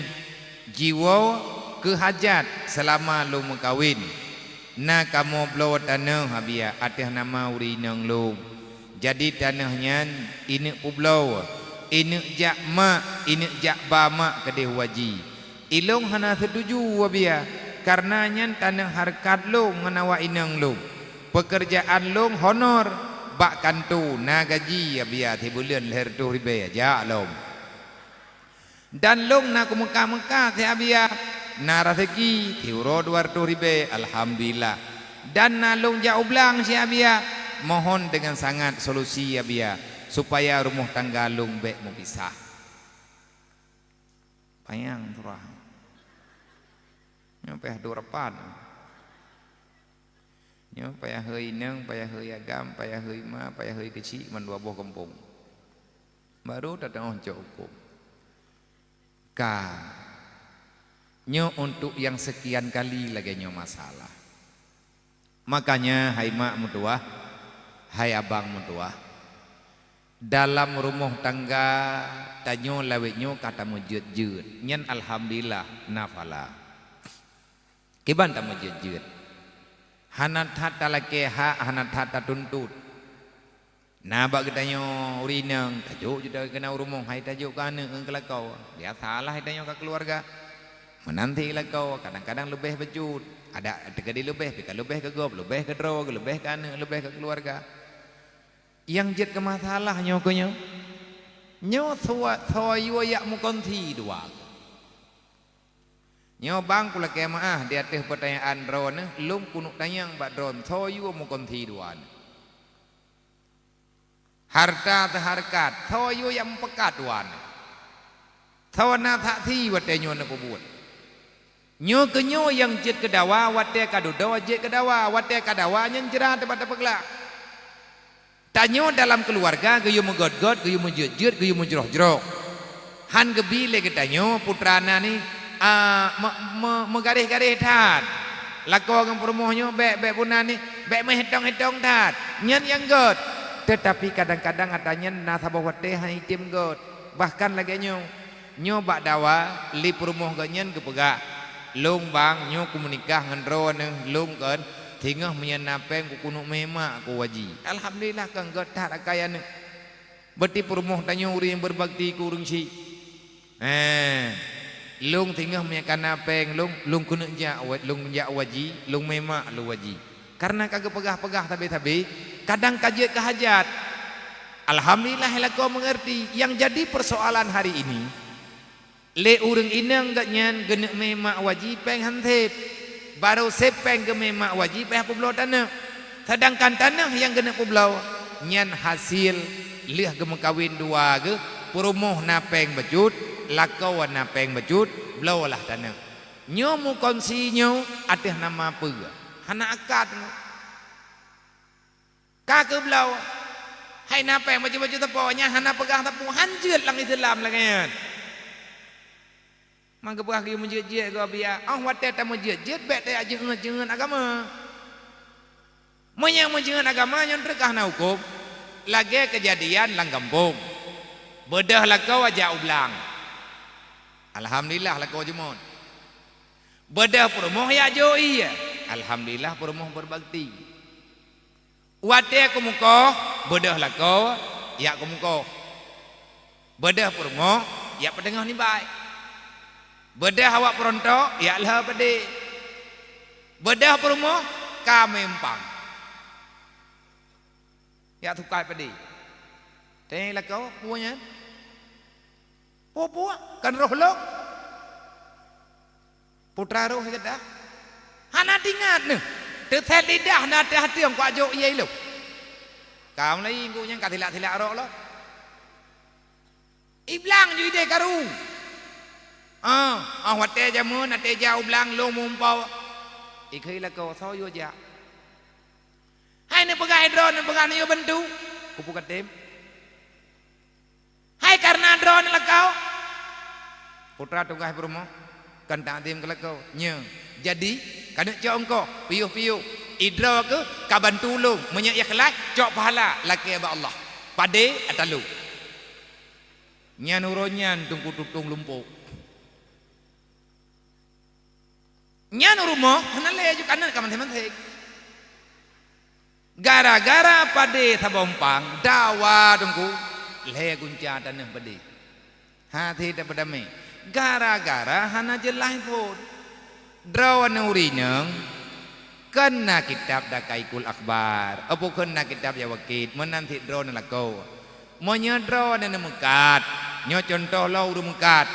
jiwoe keu hajat seulama lôn meukawen. Na kamoe bloe tanoh Abiya ateueh nama ureuëng inong lôn. Jadi tanoh nyan ineuk peubloe, ineuk jak ma, ineuk jak ba ma keudeh waji. Ilôn hana seutuju Abiya, kareuna nyan tanoh hareukat lôn ngon awak inong lôn. Peukeurjaan lôn honor bak kanto na gaji Abiya sibuleuen lhée reutôh ribée jak lom. Dan lôn na keumeukah-meukah si Abiya, na raseuki siuroe dua reutôh ribée, alhamdulillah. Dan na lôn jak u blang si Abiya, mohon deungon sangat solusi Abiya, supaya rumoh tangga lôn bék meupisah. Panyang surah. Nyoe payah dua rapat. Nyoe payah hôi inong, payah hôi agam, payah hôi ma, payah hôi keuchik mandua boh gampông. Baru tateuoh cok hukôm. Ka. Nyoe untuk nyang seukian kali lagée nyoe masalah. Makanya hai mak meutuwah, hai abang meutuwah, dalam rumoh tangga tanyoe lawét nyoe ka tameujeuet-jeuet. Nyan alhamdulillah na phala. Kiban tameujeuet-jeuet. Hana that talakée hak, hana that tatuntut. Na bak geutanyoe ureuëng inong, tajok ju keunong rumoh, hai tajok keu aneuëk ngon keu lakoe. Biasalah hai tanyoe ka keuluwarga. Meunan sit lakoe, kadang-kadang leubeh bacut. Ada teukeudi leubeh, pih ka leubeh keu gob, leubeh keu droe, leubeh keu aneuëk, leubeh keu keuluwarga. Nyang jeuet keu masalah nyoe keuh nyoe. Nyoe soe, soe yue jak meukonsi dua. Nyoe bang kulakée meuáh di ateueh peutanyaan droeneuh, lôn keuneuk tanyong bak droeneuh, soe yue meukonsi dua nyoe. Hareuta teuhareukat, soe yue nyang meupeukat dua nyoe. Soe na saksi watée nyoe neupeubuet. Nyoe keuh nyoe nyang jeuet keu dawa, watée ka dudoe jeuet keu dawa, watée ka dawa nyan jrat teuma tapeuglak. Tanyoe dalam keuluwarga geuyue meugét-gét, geuyue meujeuet-jeuet, geuyue meujroh-jroh. Han geubi lé geutanyoe putra na ni, a, me-, me-, meugaréh-garéh that. Lakoe ngon peurumoh nyoe bék, bék puna ni, bék meuhitong-hitong that. Nyan nyang gét. Teutapi kadang-kadang atra nyan na saboh watée hana item gét. Bahkan lagée nyoe, nyoe bak dawa lé peurumoh geuh nyan geupeugah, "Lôn bang nyoe kumeunikah ngon droeneuh lôn kon, singoh meunyan na péng kukeuneuk mé mak keu waji." Alhamdulillah kon gét that akai aneuëk. Beuti peurumoh tanyoe ureuëng nyang beubakti keu ureuëng syik. Eh, lôn singoh meunyan ka na péng lôn, lôn keuneuk jak wa-, lôn jak waji, lôn mé mak lôn waji. Kareuna ka geupeugah-peugah sabe-sabe, kadang ka jeuet keu hajat. Alhamdulillah lakoe meungeurti. Nyang jadi peusoalan hari ini, lé ureuëng inong geuh nyan geuneuk mé mak waji péng han sép. Barô sép péng geumé mak waji payah peubloe tanoh. Seudangkan tanoh nyang geuneuk peubloe nyan hasil lheueh geumeukawen dua geuh, peurumoh na péng bacut, lakoe na péng bacut, bloe lah tanoh. Nyoe meukonsi nyoe ateueh nama peue? Hana akad nyoe. Ka keu bloe. Hai na péng bacut-bacut sapo nyan hana peugah sapeue, han jeuet lam Islam lagée nyan. Mangkeubah geuyue meujeuet-jeuet keu Abiya, óh watée tameujeuet-jeuet bék tajak jeuet-jeuet agama. Meunyoe meujeuet agama nyan treuk ka hana hukôm, lagée keujadian lam gampông. Beudôh lakoe jak u blang. Alhamdulillah lakoe jeumot. Beudôh peurumoh jak jok ié. Alhamdulillah peurumoh beubakti. Watée keumeukoh, beudôh lakoe jak keumeukoh. Beudôh peurumoh jak peuteungoh nibak. Beudôh awak peuruntôk jak lhée padé. Beudôh peurumoh ka meumpang. Jak sukat padé. Teuh lakoe, peue nyan? Peue-peue, kan roh lôn. Putra roh gata. Hana teuingat neuh. Teusét lidah na teuh até kuat jok ié ilôn. Ka mulai gobnyan ka silak-silak rok lom. Iblang ju ideh karu. Ah, ah watée jameun até jak u blang lôn meuumpau. Ikheun lakoe soe yue jak. Hai neupeugah droeneuh, neupeugah neuyue bantu. Kupu katem. Hai kareuna droeneuh lakoe. Putra tugaih peurumoh, kan takzim keu lakoe. Nyoe, jadi, keuneuk cok eungkoh, piôh-piôh. Idroe keuh ka bantu ulôn, meunyoe ikhlaih, cok pahala lakée bak Allah. Padé ata lôn. Nyan uroe nyan teungku tutong lumpok. Nyan u rumoh hana lé ju kaneuet ka maséng-maséng. Gara-gara padé sabompang dawa teungku, lhée gunca taneuk padé. Hase tapeudamé. Gara-gara hana jeulaih phon. Droeneuh ureuëng inong kheun na kitab Daqaiqul Akhbar, apu kheun na kitab Jawaqit, meunan cit droeneuh lakoe. Meunyoe droeneuh neumeukat, nyoe cuntoh lom ureuëng meukat.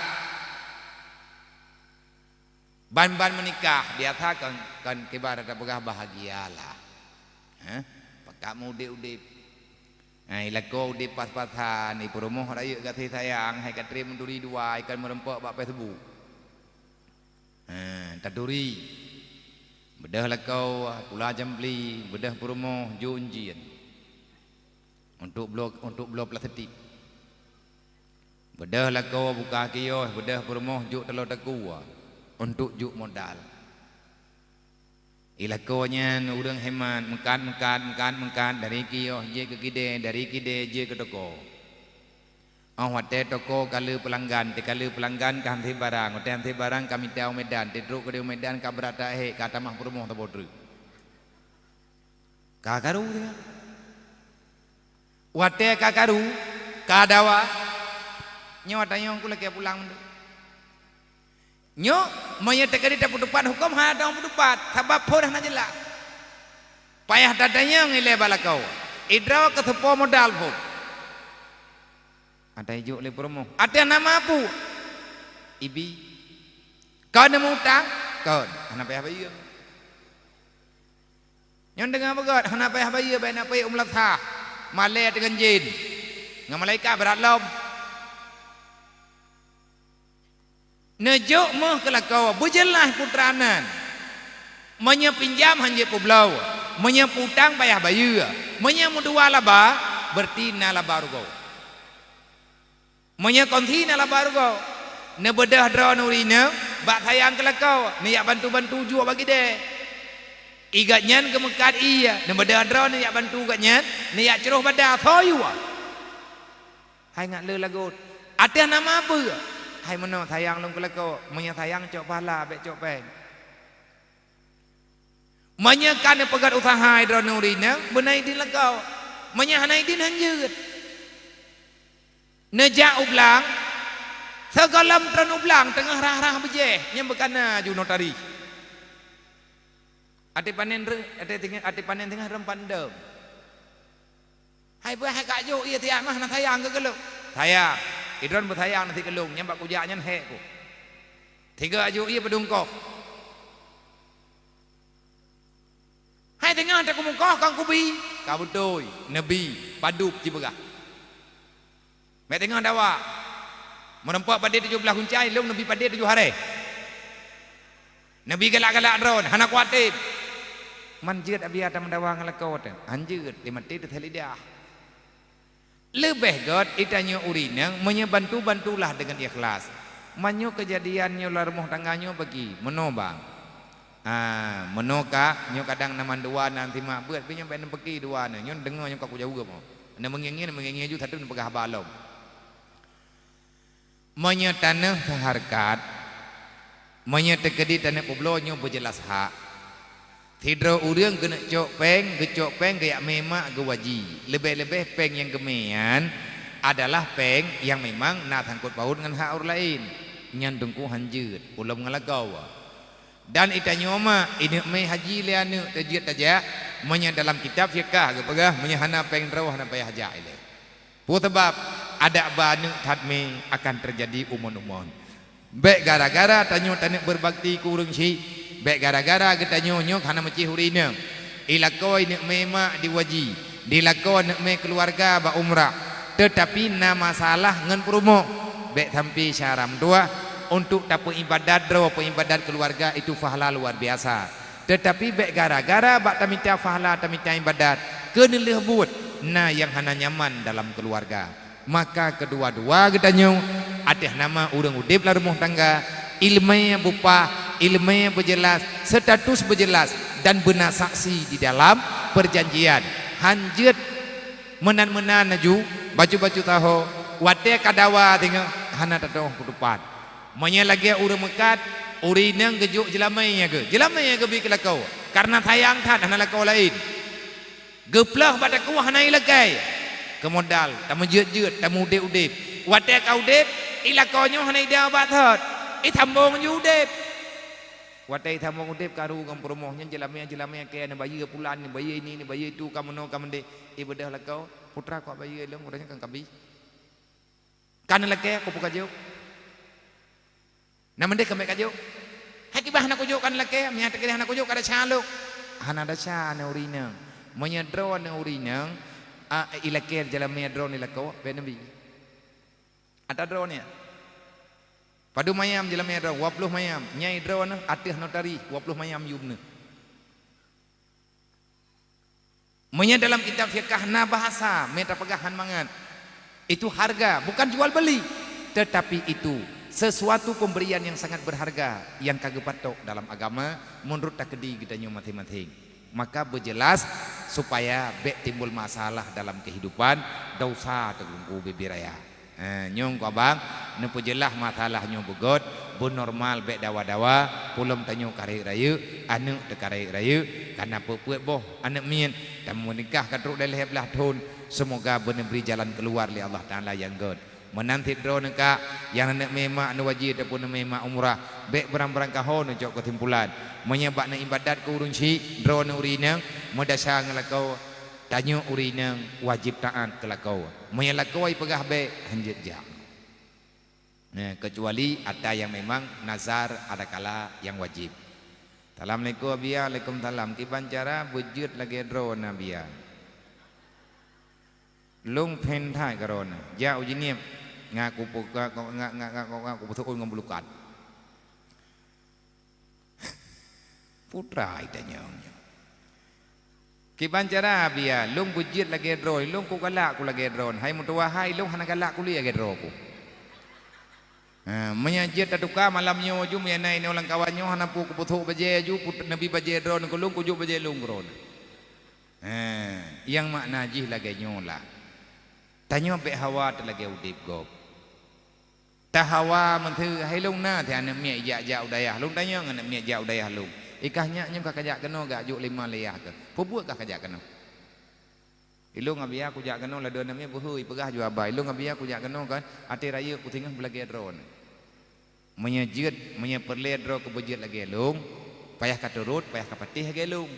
Ban-ban meunikah biasa kon, kon kiban tapeugah bahagialah. Hah? Pakat meu udeb-udeb. Hai lakoe udeb pas-pasan, ipeurumoh rayeuk gaséh sayang, hai ka treb meuturi dua, ikan meureumpok bak Facebook. Ha, taturi. Beudôh lakoe pula jambli, beudôh peurumoh jok ujian. Untuk bloe, untuk bloe plastik. Beudôh lakoe buka kios, beudôh peurumoh jok taloe takue untuk jok modal. I lakoe nyan ureuëng hemat, meukat-meukat, meukat-meukat dari kios jeuet keu kidée, dari kidée jeuet keu toko. Óh watée toko ka le peulanggan, teuka le peulanggan ka han sép barang, watée han sép barang ka mita u Medan, teutrok keudeh u Medan ka brat that hék, ka tamah peurumoh saboh treuk. Ka karu teuka. Watée ka karu, ka dawa, nyoe watée nyoe ku lakée pulang meudeh. Nyoe meunyoe teukeudi tapeutupat huköm hana dong peutupat, sabab phon hana jeulaih. Payah tatanyong ilée bak lakoe, idroe keu seupo modal phon. Ata ijok lé peurumoh, ateueh nama peue? Ibi. Kon neumutang? Kon. Hana payah bayeue. Nyoe deungoe beugét, hana payah bayeue, bèk na peuék u meulasah. Malée teungon jén. Ngon malaikat brat lom. Neujok méuh keu lakoe, beujeulaih putra nan. Meunyoe pinjam han jeuet peubloe, meunyoe peutang payah bayeue, meunyoe meudua laba, beureuti na laba rugoe. Meunyoe kongsi na laba rugoe, neubeudôh droeneuh ureuëng inong bak sayang keu lakoe, neujak bantu-bantu juek bak kidée. I gobnyan geumeukat ie, neubeudôh droeneuh neujak bantu gobnyan, neujak crôh bada, soe yue. Hai ngat le lagot, ateueh nama peue? Hai meunoe sayang lôn keu lakoe, meunyoe sayang cok pahala, bèk cok péng. Meunyoe ka neupeugét useuha droeneuh ureuëng inong, beuna idin lakoe. Meunyoe hana idin, han jeuet. Neujak u blang, sigohlom treun u blang teungoh rhah-rhah beujéh, nyan beukana ju notaris. Até panen reuh, até teungoh, até panen teungoh reumpandong. Hai beuh, hai kajok ie tiak mah na sayang keu geulong. Sayang, idroen beusayang na si geulong, nyan bak kujak nyan hék ku. Tiga ajok ie peudungkoh. Hai teungoh takumukoh kang kubi, ka beutôi, neubi, padub jipeugah. Mé teungoh dawa, meureumpok padé tujoh blaih guncai, lôn neubi padé tujoh haré. Neubi galak-galak droen, hana kuatem. Man jeuet abiya tameudawa ngon lakoe teuh, han jeuet, lé maté teuh lidah. Leubeh gét itanyoe ureuëng inong meunyoe bantu-bantulah deungon ikhlas. Meunyoe keujadian nyoe lam rumoh tangga nyoe bagi, meunoe bang. Ah, meunoe ka, nyoe kadang na mandua na simak beuet, pi nyoe bèk neupeuki dua nyoe, nyoe deungoe nyoe ka kujaweueb. Na meungieng-ngieng, meungieng-ngieng ju sateue neupeugah haba lom. Meunyoe taneuk seuhareukat, meunyoe teukeudi taneuk peubloe nyoe beujeulaih hak. Sidroe ureuëng geuneuk cok péng, geucok péng geujak mé mak geuwaji. Leubeh-leubeh péng nyang geumé nyan adalah péng nyang memang na sangkot paut ngon hak ureuëng laén. Nyan teungku han jeuet, ulôn ngon lagoe. Dan itanyoe mak, ineuk mé haji lé aneuk teujeuet tajak, meunyoe dalam kitab fiqah geupeugah, meunyoe hana péng droe hana payah jak ilée. Peue sabab? Adak ba aneuk that mé akan teujadi umon-umon. Bék gara-gara tanyoe taneuk beubakti keu ureuëng syiek, bék gara-gara geutanyoe nyoe hana meucéh ureuëng inong. Ilakoe ineuk mé mak di waji, dilakoe ineuk mé keuluwarga bak umrah, teutapi na masalah ngon peurumoh. Bék sampai syara meutuwah, untuk tapeuibadat droe peuibadat keuluwarga itu pahala luar biasa. Teutapi bék gara-gara bak tamita pahala tamita ibadat, keuneulheueh buet na nyang hana nyaman dalam keuluwarga. Maka keudua-dua geutanyoe ateueh nama ureuëng udeb lam rumoh tangga, ileumé beupah, ileumé beujeulaih, status beujeulaih dan beuna saksi di dalam peurjanjian. Han jeuet meunan-meunan laju, bacut-bacut saho, watée ka dawa singoh hana tatoh keutupat. Meunyoe lagée ureuëng meukat, ureuëng inong geujok jeulamé nyang geu-, jeulamé nyang geubi keu lakoe, kareuna sayang that hana lakoe laén. Geuploh bak takue hana ilakée. Keumodal, tameujeuet-jeuet, tameudeb-udeb. Watée ka udeb, ilakoe nyoe hana idang bak thot. Itambong ju udeb. Watée itambong udeb karu ngon peurumoh nyan jeulamé-jeulamé kée neubayeue pulan, neubayeue ini, neubayeue itu, ka meunoe ka meudeh. Ibeudôh lakoe, putra kok bayeue lôn, uroe nyoe kan kabi. Ka neulakée, kupeugah jok. Na meudeh keumbet ka jok. Hai kiban hana kujok ka neulakée, meunyo teukeudeh hana kujok ka desya lôn. Hana desya aneuk ureuëng inong. Meunyo droe aneuk ureuëng inong, a, ilakée jeulamé droe ni lakoe, bék neubi. Ata droe ni. Padub mayam jeulamé droe, dua ploh mayam. Nyai droe neuh ateueh notari, dua ploh mayam yum neuh. Meunyoe dalam kitab fiqah na bahasa, meuta peugah han mangat. Itu harga, bukan jual beli, tetapi itu sesuatu pemberian yang sangat berharga yang ka geupatok dalam agama menurut takdir geutanyoe maséng-maséng. Maka beujeulaih supaya bék timbul masalah dalam kehidupan, dosa teungku bibiraya. Eh, nyong ku abang, neupeujeulaih masalah nyoe beugöt, beunormal bék dawa-dawa, pulom tanyoe ka rayeuk-rayeuk, aneuk teuka rayeuk-rayeuk, kana peuet-peuet boh aneuk miet, tameunikah ka trok lhée blaih thon, seumoga beuneubri jalan keuluar lé Allah Taala nyang göt. Meunan cit droeneuh kak, nyang aneuk mé mak neuwaji ataupun aneuk mé mak umrah, bék beurang-beurang kaho neucok keusimpulan. Meunyoe bak neuibadat keu ureuëng syiek, droeneuh ureuëng inong, meudesya ngon lakoe, tanyoe ureuëng inong wajéb taát keu lakoe. Meunyoe lakoe ipeugah bék, hanjeuet jak. Nah, keucuali ata nyang memang nazar adakala nyang wajéb. Assalamualaikum Abiya. Waalaikumsalam. Kiban cara beujeuet lagée droeneuh Abiya? Lôn phén that keu droeneuh. Jak u Jeunieb, nga kupu-, nga, nga, nga, nga, nga kupeuseuôn ngon bulukat. Putra itanyong nyoe. Kiban cara Abiya, lôn beujeuet lagée droe, lôn ku galak ku lagée droe. Hai meutuwah hai, lôn hana galak ku lé lagée droe ku. Ha, meunyo jeuet tatuka malam nyoe ju, meunyo na inoe lam kawan nyoe hana peue kupeusok bajée ju, put-, neubi bajée droe keu lôn, kujok bajée lôn keu droe. Ha, nyang makna jih lagée nyoe lah. Tanyoe bék hawa teulagée udeb gob. Tahawa meuteue, hai lôn na teuh aneuk miet ijak-jak u dayah. Lôn tanyong aneuk miet jak u dayah lôn. Ikah nyak nyoe ka kajak keunoe gak jok lima lé yah keuh. Peubuet kah kajak keunoe? Ilôn Abiya kujak keunoe ladôm aneuk miet beuhe ipeugah ju aba. Ilôn Abiya kujak keunoe kan, até rayeuk kusingoh beulagée droeneuh. Meunyo jeuet, meunyo peureulée droe keu beujeuet lagée lôn, payah ka turot, payah ka patéh lagée lôn.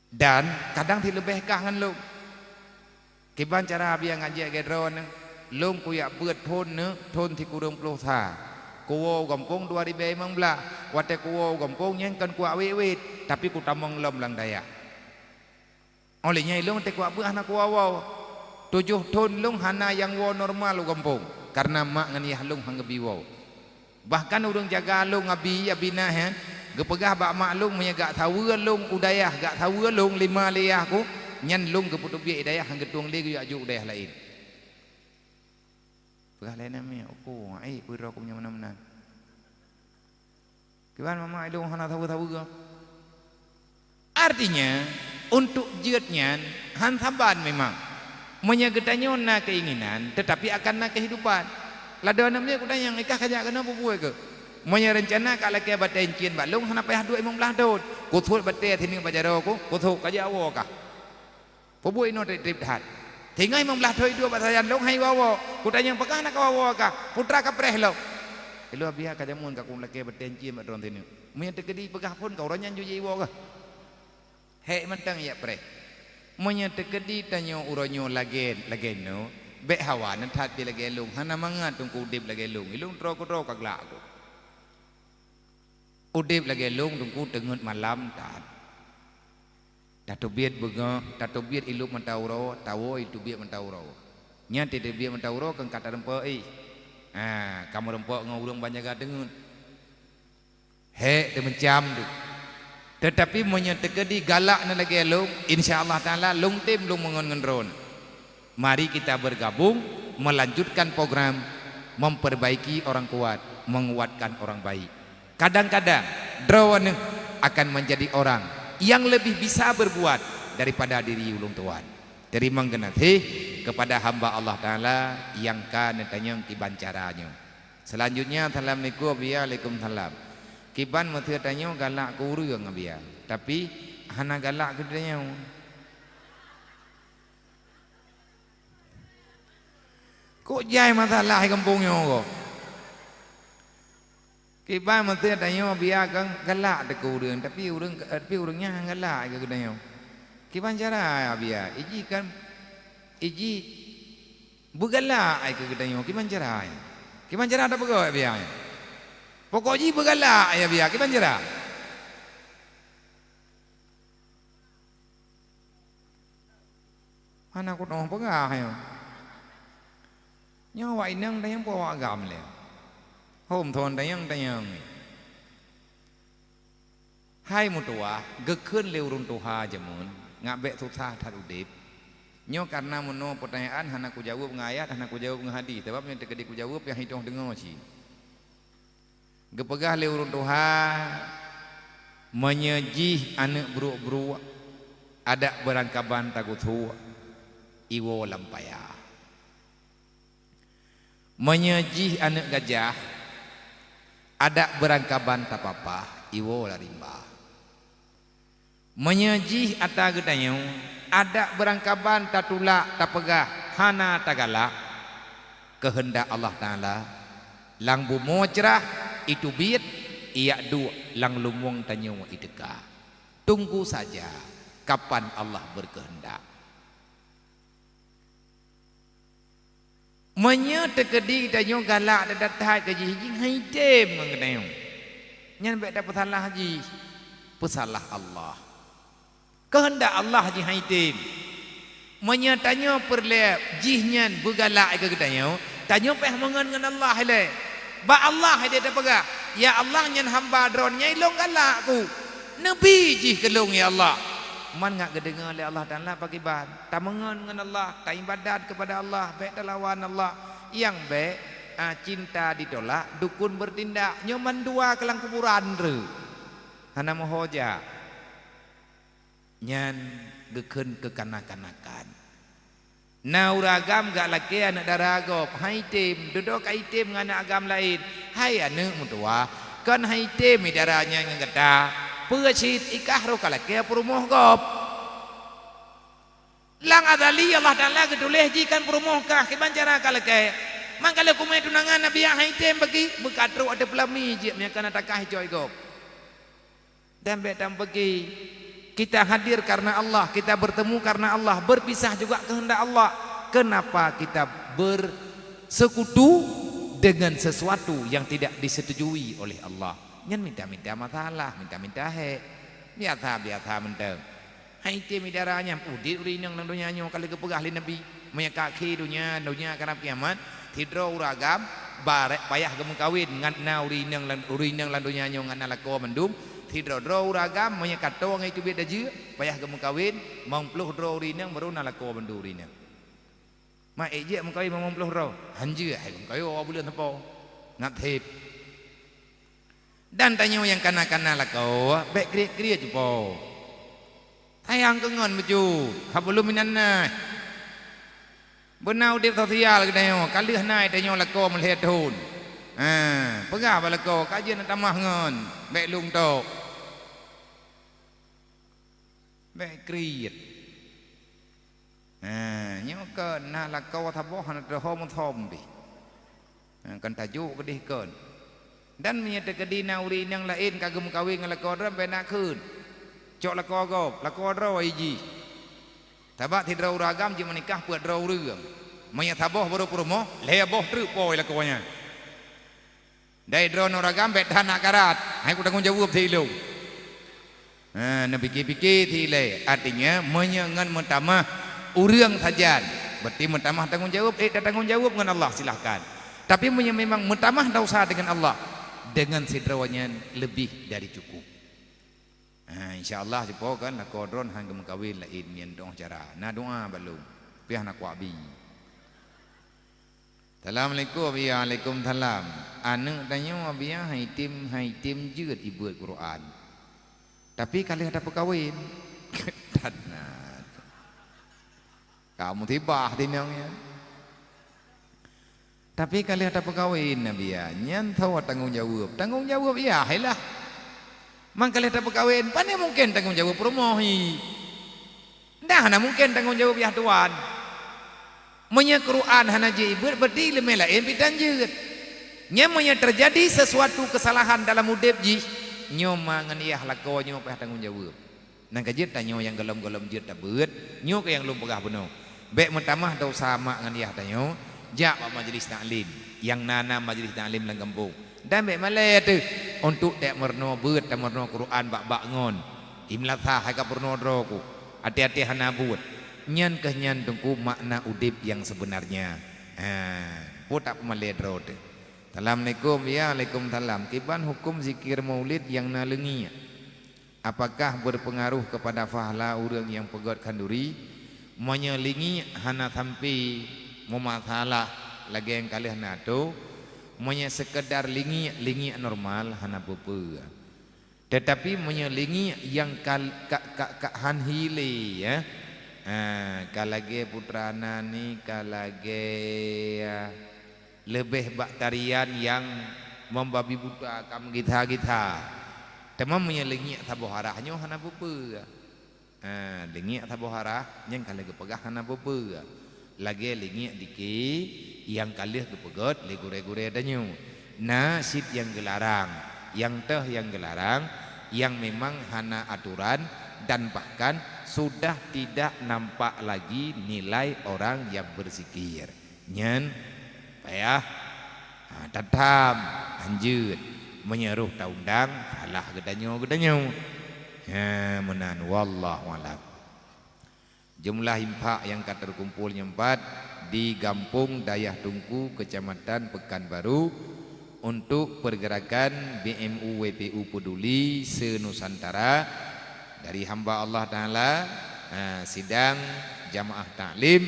Dan kadang cit leubeh kah ngon lôn. Kiban cara Abiya ngajak lagée droeneuh, lôn kujak beuet phon neuh thon sikureueng ploh sa. Kuwoe u gampông dua ribée limong blaih, watée kuwoe u gampông nyan kon kuwak wét-wét, tapi kutamong lom lam dayah. Óh lheueh nyan ilôn teukuwak beuet hana kuwoe-woe. Tujoh thon lôn hana nyang woe normal u gampông, kareuna mak ngon yah lôn han geubi woe. Bahkan ureuëng jaga lôn abi, abi na nyan, geupeugah bak mak lôn meunyo gak saweue lôn u dayah, gak saweue lôn lima lé yah ku, nyan lôn geupeuteubiet i dayah han geutueng lé geujak jok u dayah laén. Peugah lé namiet, "Uku, ai, peue droe ku meunyo meunan-meunan." Kiban mama ilôn hana saweue-saweue. Artinya, untuk jeuet nyan han saban memang. Meunyo geutanyoe na keinginan, tetapi akan na kehidupan. Ladôm aneuk miet kutanyong, "Ikah kajak keunoe peubuet keuh?" Meunyo reuncana ka lakée batée incien bak lôn hana payah duek limong blaih thon. Kusot batée sineuk bak jaroe ku, kusot kajak woe kah. Peubuet inoe treb-treb that. Singoh limong blaih thon iduek bak sajan lôn han iwoe-woe. Kutanyong, "Pakon hana kawoe-woe kah?" Putra ka preh lom. Ilôn biasa ka jameun ka kulôn lakée batée cit bak droeneuh sineuk. Meunyoe teukeudi peugah phon ka uroe nyan jeuet jiwoe kah. Hék mantong jak preh. Meunyoe teukeudi tanyoe uroe nyoe lagée, lagée nyoe, bék hawa neuthat pih lagée lôn, hana mangat teungku udeb lagée lôn. Ilôn droe keudroe ka glak ku. Udeb lagée lôn teungku teungeut malam that. Tateubiet beungoh, tateubiet ilôp mata uroe, tawoe iteubiet mata uroe. Nyan teubiet mata uroe keu ka tareumpok ih. Ha, ka meureumpok ngon ureuëng ban jaga teungeut. Hék teumeucam tu. Teutapi meunyoe teukeudi galak na lagée lôn, insya Allah Taala lôn tem lôn meungon ngon droeneuh. Mari kita bergabung melanjutkan program memperbaiki orang kuat, menguatkan orang baik. Kadang-kadang droeneuh akan menjadi orang yang lebih bisa berbuat daripada diri ulôn tuan. Teurimong geunaséh kepada hamba Allah Taala nyang ka neutanyong kiban cara nyoe. Selanjutnya, assalamualaikum, waalaikumsalam. Kiban meuseuti tanyoe galak keu ureuëng biasa, tapi hana galak keu tanyoe. Kok jai masalah di gampông nyoe ko? Kiban meuseuti tanyoe biasa kan galak teuh keu ureuëng, tapi ureuëng, tapi ureuëng nyan galak keu tanyoe. Kiban cara biasa, iji kan, iji beugalak ai keu geutanyoe, kiban cara ai? Kiban cara tapeugah biasa ai? Pokok jih beugalak ai biasa, kiban cara? Hana kutoh peugah nyoe. Nyoe awak inong tanyong peue awak agam lé. Hom thon tanyong-tanyong. Hai meutuwah, geukheun lé ureuëng tuha jameun, ngak bék susah that udeb. Nyoe kareuna meunoe peutanyaan hana kujaweueb ngon ayat, hana kujaweueb ngon hadis, sabab nyang teukeudi kujaweueb nyang hitoh deungoe cit. Geupeugah lé ureuëng tuha, meunyoe jih aneuëk brok-brok, adak beurangkaban tagusok, iwoe lam paya. Meunyoe jih aneuëk gajah, adak beurangkaban tapapah, iwoe lam rimba. Meunyoe jih ata geutanyoe, adak beurangkaban tatulak tapeugah hana tagalak, keuheundak Allah Taala, lam bumoe crah iteubiet, iyak duek lam lumueng tanyoe iteuka. Tunggu saja kapan Allah berkehendak. Meunyoe teukeudi tanyoe galak that-that keu jih, jih hai tem ngon geutanyoe, nyan bék tapeusalah jih, peusalah Allah. Keuheundak Allah jih hai tem. Meunyoe tanyoe peureulée jih nyan beugalak keu geutanyoe, tanyoe payah meungon ngon Allah ilée. Bak Allah ilée tapeugah, "Ya Allah, nyan hamba Droeneuh nyang ilôn galak ku. Neubi jih keu lôn, ya Allah." Man ngak geudeungoe lé Allah Taala pakriban. Tameungon ngon Allah, taibadat keupada Allah, bék talawan Allah. Nyang bék, a, cinta ditolak, dukun bertindak. Nyoe mandua keu lam kuburan treuk. Hana meuho jak. Nyan geukheun keukanak-kanakan. Na ureuëng agam gak lakée aneuëk dara gob, hai tem, dudoe ka item ngon aneuëk agam laén. Hai aneuëk meutuwah, kon hai tem idara nyan ngon gata. Peue cit ikah roh ka lakée peurumoh gob. Lam azali Allah Taala geutuléh jih kan peurumoh kah, kiban cara ka lakée. Mangka lé kumé tunangan Nabi hai tem bagi, beukatrok ateueh peulami jih meunyoe kana takah icok gob. Dan bék tampeuki, kita hadir karena Allah, kita bertemu karena Allah, berpisah juga kehendak Allah. Kenapa kita bersekutu dengan sesuatu yang tidak disetujui oleh Allah? Nyan minta-minta masalah, minta-minta hek. Biasa-biasa mantong. Hai tem idara nyan udeb ureuëng inong lam donya nyoe ka lheueh geupeugah lé Nabi. Meunyoe ka akhé donya, donya karab kiamat, sidroe ureuëng agam barek payah geumeukawen ngat na ureuëng inong lam, ureuëng inong lam donya nyoe ngat na lakoe mandum, sidroe-droe ureuëng agam meunyoe ka toe ngon iteubiet dajeuek, payah geumeukawen, limong ploh droe ureuëng inong baru na lakoe mandum ureuëng inong. Ma ék jeuet meukawen limong ploh droe? Han jeuet, hai geumeukawen awak buleuen sapo. Ngat that. Dan tanyoe nyang kana-kana lakoe, bék kriet-kriet cupo. Sayang keu ngon beujeuet, hablum minan nas. Beuna udeb sosial geutanyoe, ka lheueh na tanyoe lakoe meulhèe thon. Ha, peugah bak lakoe, ka jeuet neutamah ngon, bék lôn tok. Bék kriet. Ha, nyoe keu na lakoe saboh hana teuho meusom pih. Ha, kan tajok keudeh kon. Dan meunyoe teukeudi na ureuëng inong laén ka geumeukawen ngon lakoe droe, bèk nakheun. Cok lakoe gob, lakoe droe jih. Sabab sidroe ureuëng agam jimeunikah peuet droe ureuëng. Meunyoe saboh barô peurumoh, lhèe boh treuk po lakoe nyan. Dai droeneuh ureuëng agam bèk that na karat, hai kutanggong jaweueb si ilôn. Ha, neupike-pike si ilèe. Artinya, meunyoe ngon meutamah ureuëng sajan, berarti meutamah tanggong jaweueb, eh, tatanggong jaweueb ngon Allah, silahkan. Tapi meunyoe memang meutamah desya deungon Allah, deungon sidroe nyan leubeh dari cukup. Ha, insya Allah, sipo kan lakoe droeneuh han geumeukawen laén nyan doh cara. Na doa bak lôn. Piah na kuabi. Assalamualaikum. Ya, waalaikumsalam. Aneuëk tanyoe, Abiya, han item, han item jeuet ibeuet Quran. Tapi ka lheueh tapeukawen. That na. Ka musibah tinong nyan. Tapi ka lheueh tapeukawen, Abiya, nyan soe tanggong jaweueb? Tanggong jaweueb yah lah. Mang ka lheueh tapeukawen, pane mungken tanggong jaweueb peurumoh hi? Dah hana mungken tanggong jaweueb yah tuan. Meunyoe Quran hana jeuet ibeuet, berarti ileumèe laén pih tan jeuet. Nyan meunyoe teujadi sesuatu keusalahan dalam udép jih, nyoe ma ngon yah lakoe nyoe payah tanggong jaweueb. Nyan ka jeuet tanyoe nyang gohlom-gohlom jeuet tabeuet, nyoe keuh nyang lôn peugah bunoe. Bèk meutamah desya mak ngon yah tanyoe, jak bak majlis taklim, nyang na-na majlis taklim lam gampông. Dan bèk malèe teuh, untuk teuh meurunoe beuet, tameurunoe Quran bak-bak ngon. Imlasah hai ka peurunoe droe ku, até-até hana buet. Nyan keuh nyan teungku makna udép nyang seubeunarnya. Ha, peue tapeumalèe droe teuh. Assalamualaikum. Ya, waalaikumsalam. Kiban huköm zikir maulid nyang na leungiek? Apakah berpengaruh kepada pahala ureuëng nyang peugöt khanduri? Meunyoe leungiek hana sampai meumasalah lagèe nyang ka lheueh na teuh, meunyoe seukeudar leungiek, leungiek normal hana peue-peue. Teutapi meunyoe leungiek nyang ka, ka, ka, ka han hilé, ya, ha, ka lagèe putra nani, ka lagèe, ya, leubeh bak tarian nyang membabi buta ka meugitha-githa. Teuma meunyoe leungiek saboh arah nyoe hana peue-peue. Ha, leungiek saboh arah nyang ka lheueh geupeugah hana peue-peue. Lagèe leungiek dike nyang ka lheueh geupeugöt lé gurèe-gurèe tanyoe. Na cit nyang geularang, nyang teuh nyang geularang, nyang memang hana aturan dan bahkan sudah tidak nampak lagi nilai orang yang berzikir. Nyan payah, ha, tatham, hanjeuet, meunyoe roh taundang, salah geutanyoe-geutanyoe. Ha, meunan, wallahu a'lam. Jumlah infak nyang ka teukumpul nyoe pat di Gampông Dayah Teungku, Kecamatan Pekanbaru, untuk pergerakan B M U W P U Peduli se-Nusantara dari hamba Allah Taala, ha, sidang jamaah taklim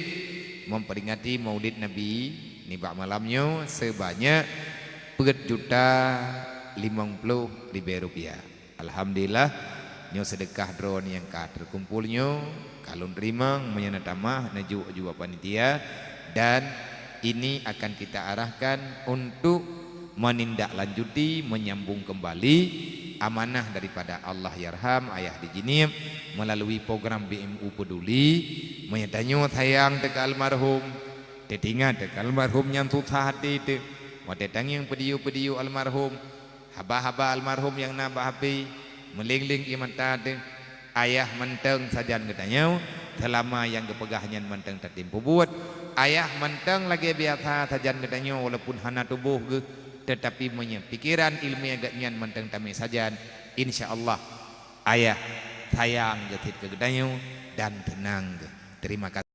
memperingati Maulid Nabi nibak malam nyoe sebanyak peuet juta limong ploh ribèe rupiah. Alhamdulillah, nyoe seudeukah droeneuh nyang ka teukumpul nyoe, ka lôn teurimong, meunyoe na tamah, neujok ju bak panitia, dan ini akan kita arahkan untuk menindaklanjuti, menyambung kembali amanah daripada Allahyarham Ayah Haji Jeunieb melalui program B M U Peduli. Meunyoe tanyoe sayang teuh keu almarhum, teuingat teuh keu almarhum nyang susah até teuh, watèe tangieng video-video almarhum, haba-haba almarhum nyang na bak H P, meuléng-léng ié mata teuh, Ayah mantong sajan geutanyoe, seulama nyang geupeugah nyan mantong tatem peubuet. Ayah mantong lagèe biasa sajan geutanyoe, walaupun hana tuboh geuh, teutapi meunyoe pikeran ileumèe geuh nyan mantong tamè sajan, insya Allah Ayah sayang geuh cit keu geutanyoe dan teunang geuh. Terima kasih.